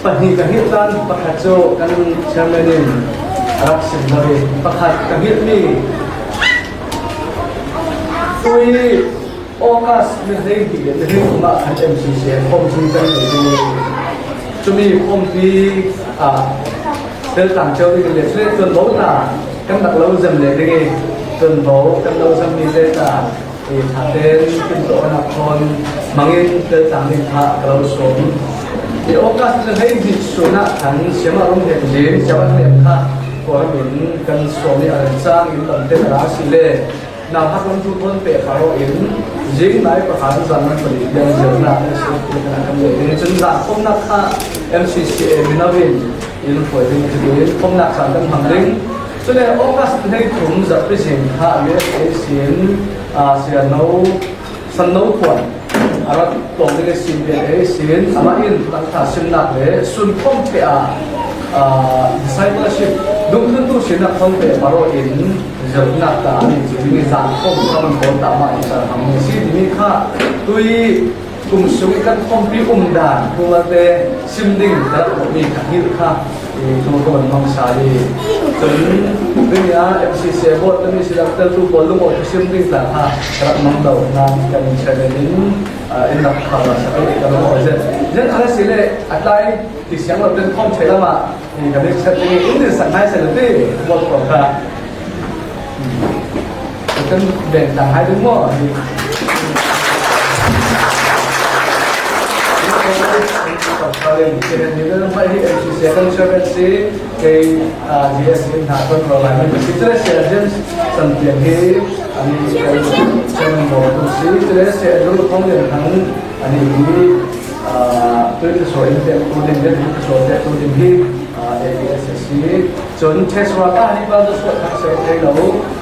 pahnih ka hngilh caan pakhat cu kan chairman in a rak sim lo i, pakhat ka hngilhmi tui August ni hleihnih le ni hleithum ah khan M C C form zung kan nei ding i, cumi form pi ah teltlang cio ding le, cule tlonbo ta kan rak lo zem leh ding i, tlonbo kan lo zemmi te ta i, ṭha tein timhtuahnak thawn hmangin teltlang ding kha ka lo sawm. August ni hleihnih sunah khan Siamah Rung Hen Lin, Siamah Tlem kha kawramin kan sawm i a remchang in lamte a si le. Nauhak lam thu thawn peh kha rawh in, zing nai pakhat zan man pali tiang zirna kan si le kan kan le ding cun zan khawmnak kha M C C A mino in in hruai ding ci in khawmnak zan kan hmang ding. Cule August ni hleithum zarhpi zing kha U S A sin, aa, siano Sanno Khuan a rak tlawng ding a si ve ei sin, amah in tangtha simnak le sunkhawm peh a, aa, discipleship dungthluntu sinak khawm peh paro in zirhnak ta a ni ci ding i zan khawm kha man kawl ta mah in zan hmang mi si timi kha tui kum sung i kan khawmpi umdan, kumalte sim ding ka rak mi ka hngilh kha. I, thawngṭha kan hmang sa hi. Cun, tunia M C C A board kan i si lam teltu pawl lungawi thusim ding tla kha ka rak mang lo nan kan channel in, ah, in rak khar la sak i ka lungawi zet. Zet a la si le, a tlai ti siang lo ten khawm thei lam ah, i, ka mek chat ding in din sak ngai sa lo ti, board pawl kha. Kan veng tang hai ding maw? Kan chairman si, kei, ah, G S in hna kan rawl lai mi si. Cule Sia James San Pian hi, ani kan chairman maw tu si. Cule Sia Andrew Thawng Lian Thang, ani hi, ah, tuin ka sual in pek tu ding, tuin ka sual pek tu ding hi, ah, A B S a si. Cun Cheswa pa hi pa Joshua Thang si thei lo.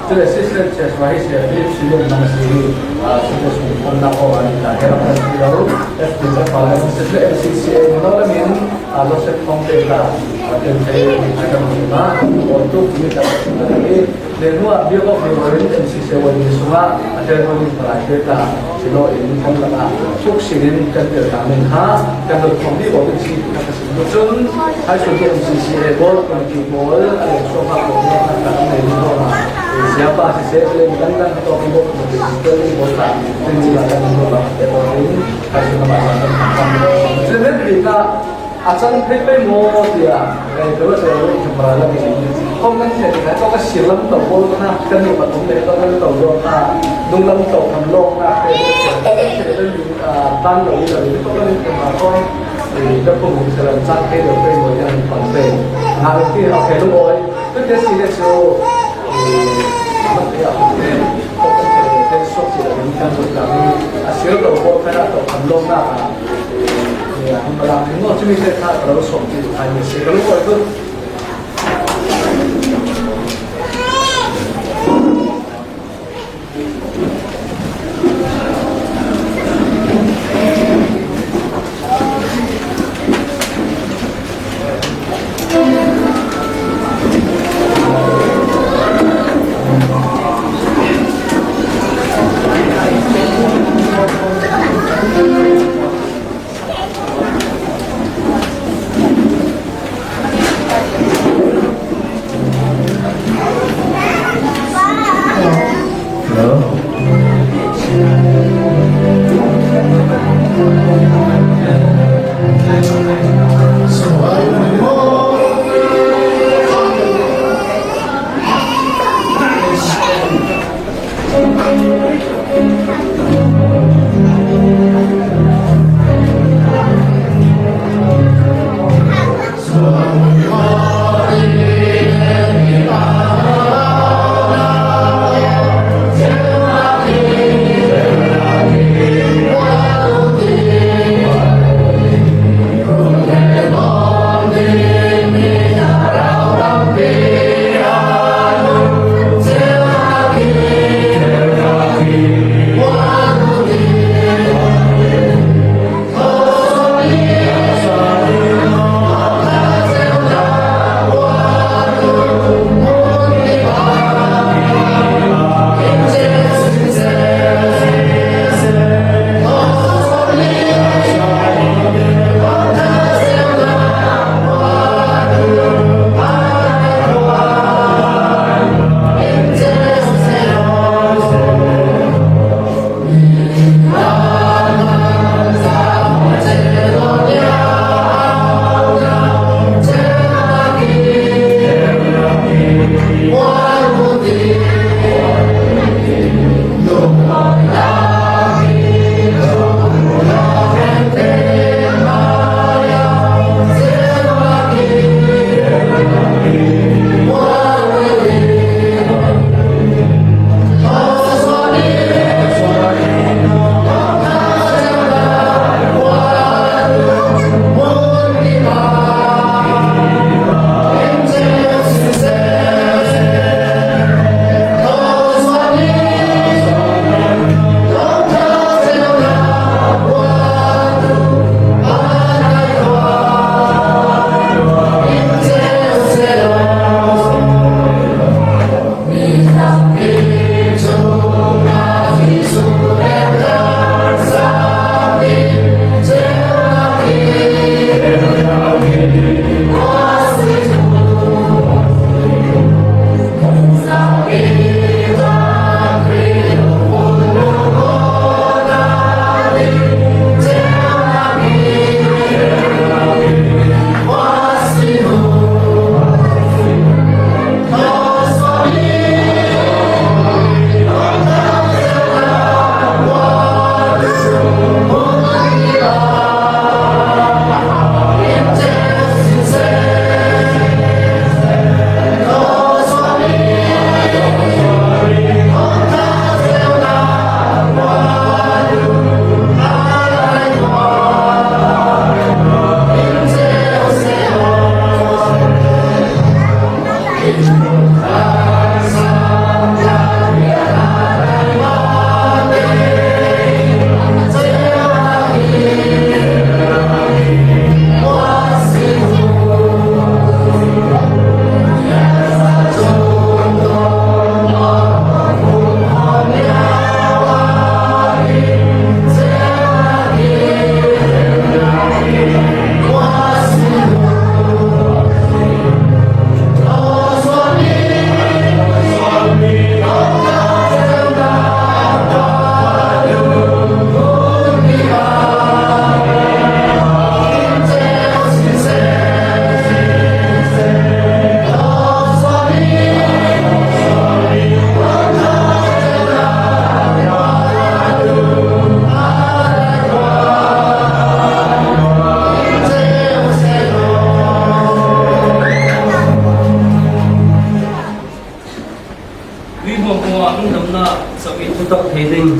Cule Sister Cheswa hi si Philip si Lian Thang si hi, ah, Sister sung khawmnak aw an ta he rak kan si lo. F P F a kan si le M C C A mino lam in, ah, Joseph Thawng te ta, ah, kan thei, ah, kan hmu ma. Aw tu mi ta si ta hi. Le hnu ah biak awk mi in M C C A wai mi sungah a tel ko mi palai te ta. Silo in kan lakah thuk sinin kan tel ta men kha kan dot khawm dih ko kan si kha ka sim. Cun hai sun ke M C C A bawl kan ti bawl a leng suak hak ko kan kan kan nei ni ko ma. Siapa si se le kan kan to ki bawl ko ti kan ni bawl ta. Kan ni la kan ni bawl ta. Te bawl in hai sun ka ma kan kan kan. Cun men pi ka A cang phei pei maw tiah, eh, ka ruat le ruat camera la ke ni. Kong kan thei ka to ka si lam to ko na kan ni pathum le to kan to lo na. Dung lam to kan lo na ke, ah, tan lo ni lo ni to kan ni ka ko. Eh, ka pung sa lam cang phei lo pei maw yang pang pei. Na ti a phei lo oi. Tu ke si le so.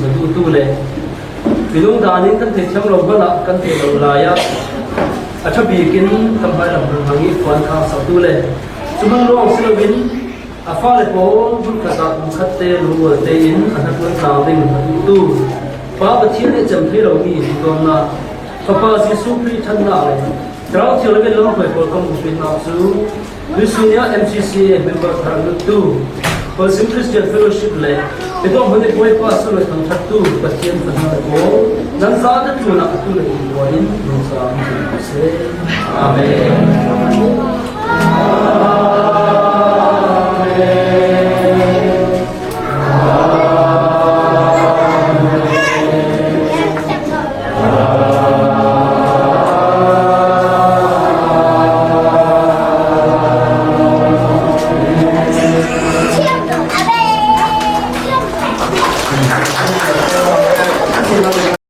na duhtu le minung danin kan theithiam lo hmanah kan theih lo lai-ah a ṭha bikin kan hmailam hmanghmang i puan khak saktu le cu hman ruang si loin a fale pawl hmun khatah kum khatte lungrual tein a hnaṭuan tlang ding a duhtu Pa Pathian nih a cem thei lomi duhdawtnak, Fapa Jesuh Khrih ṭhatnak le Thlarau Thiang le Vanlam Hruai pawl kan hmuhpitnak cu tuihsun ni ah M C C A member thar nuttu Holcim Christian Fellowship le Biatak hmun i Bawipa Saloi Thang ṭhattu Pathian fahnak pawl nan zate tlunah atu le kum in nungzam si. Amen.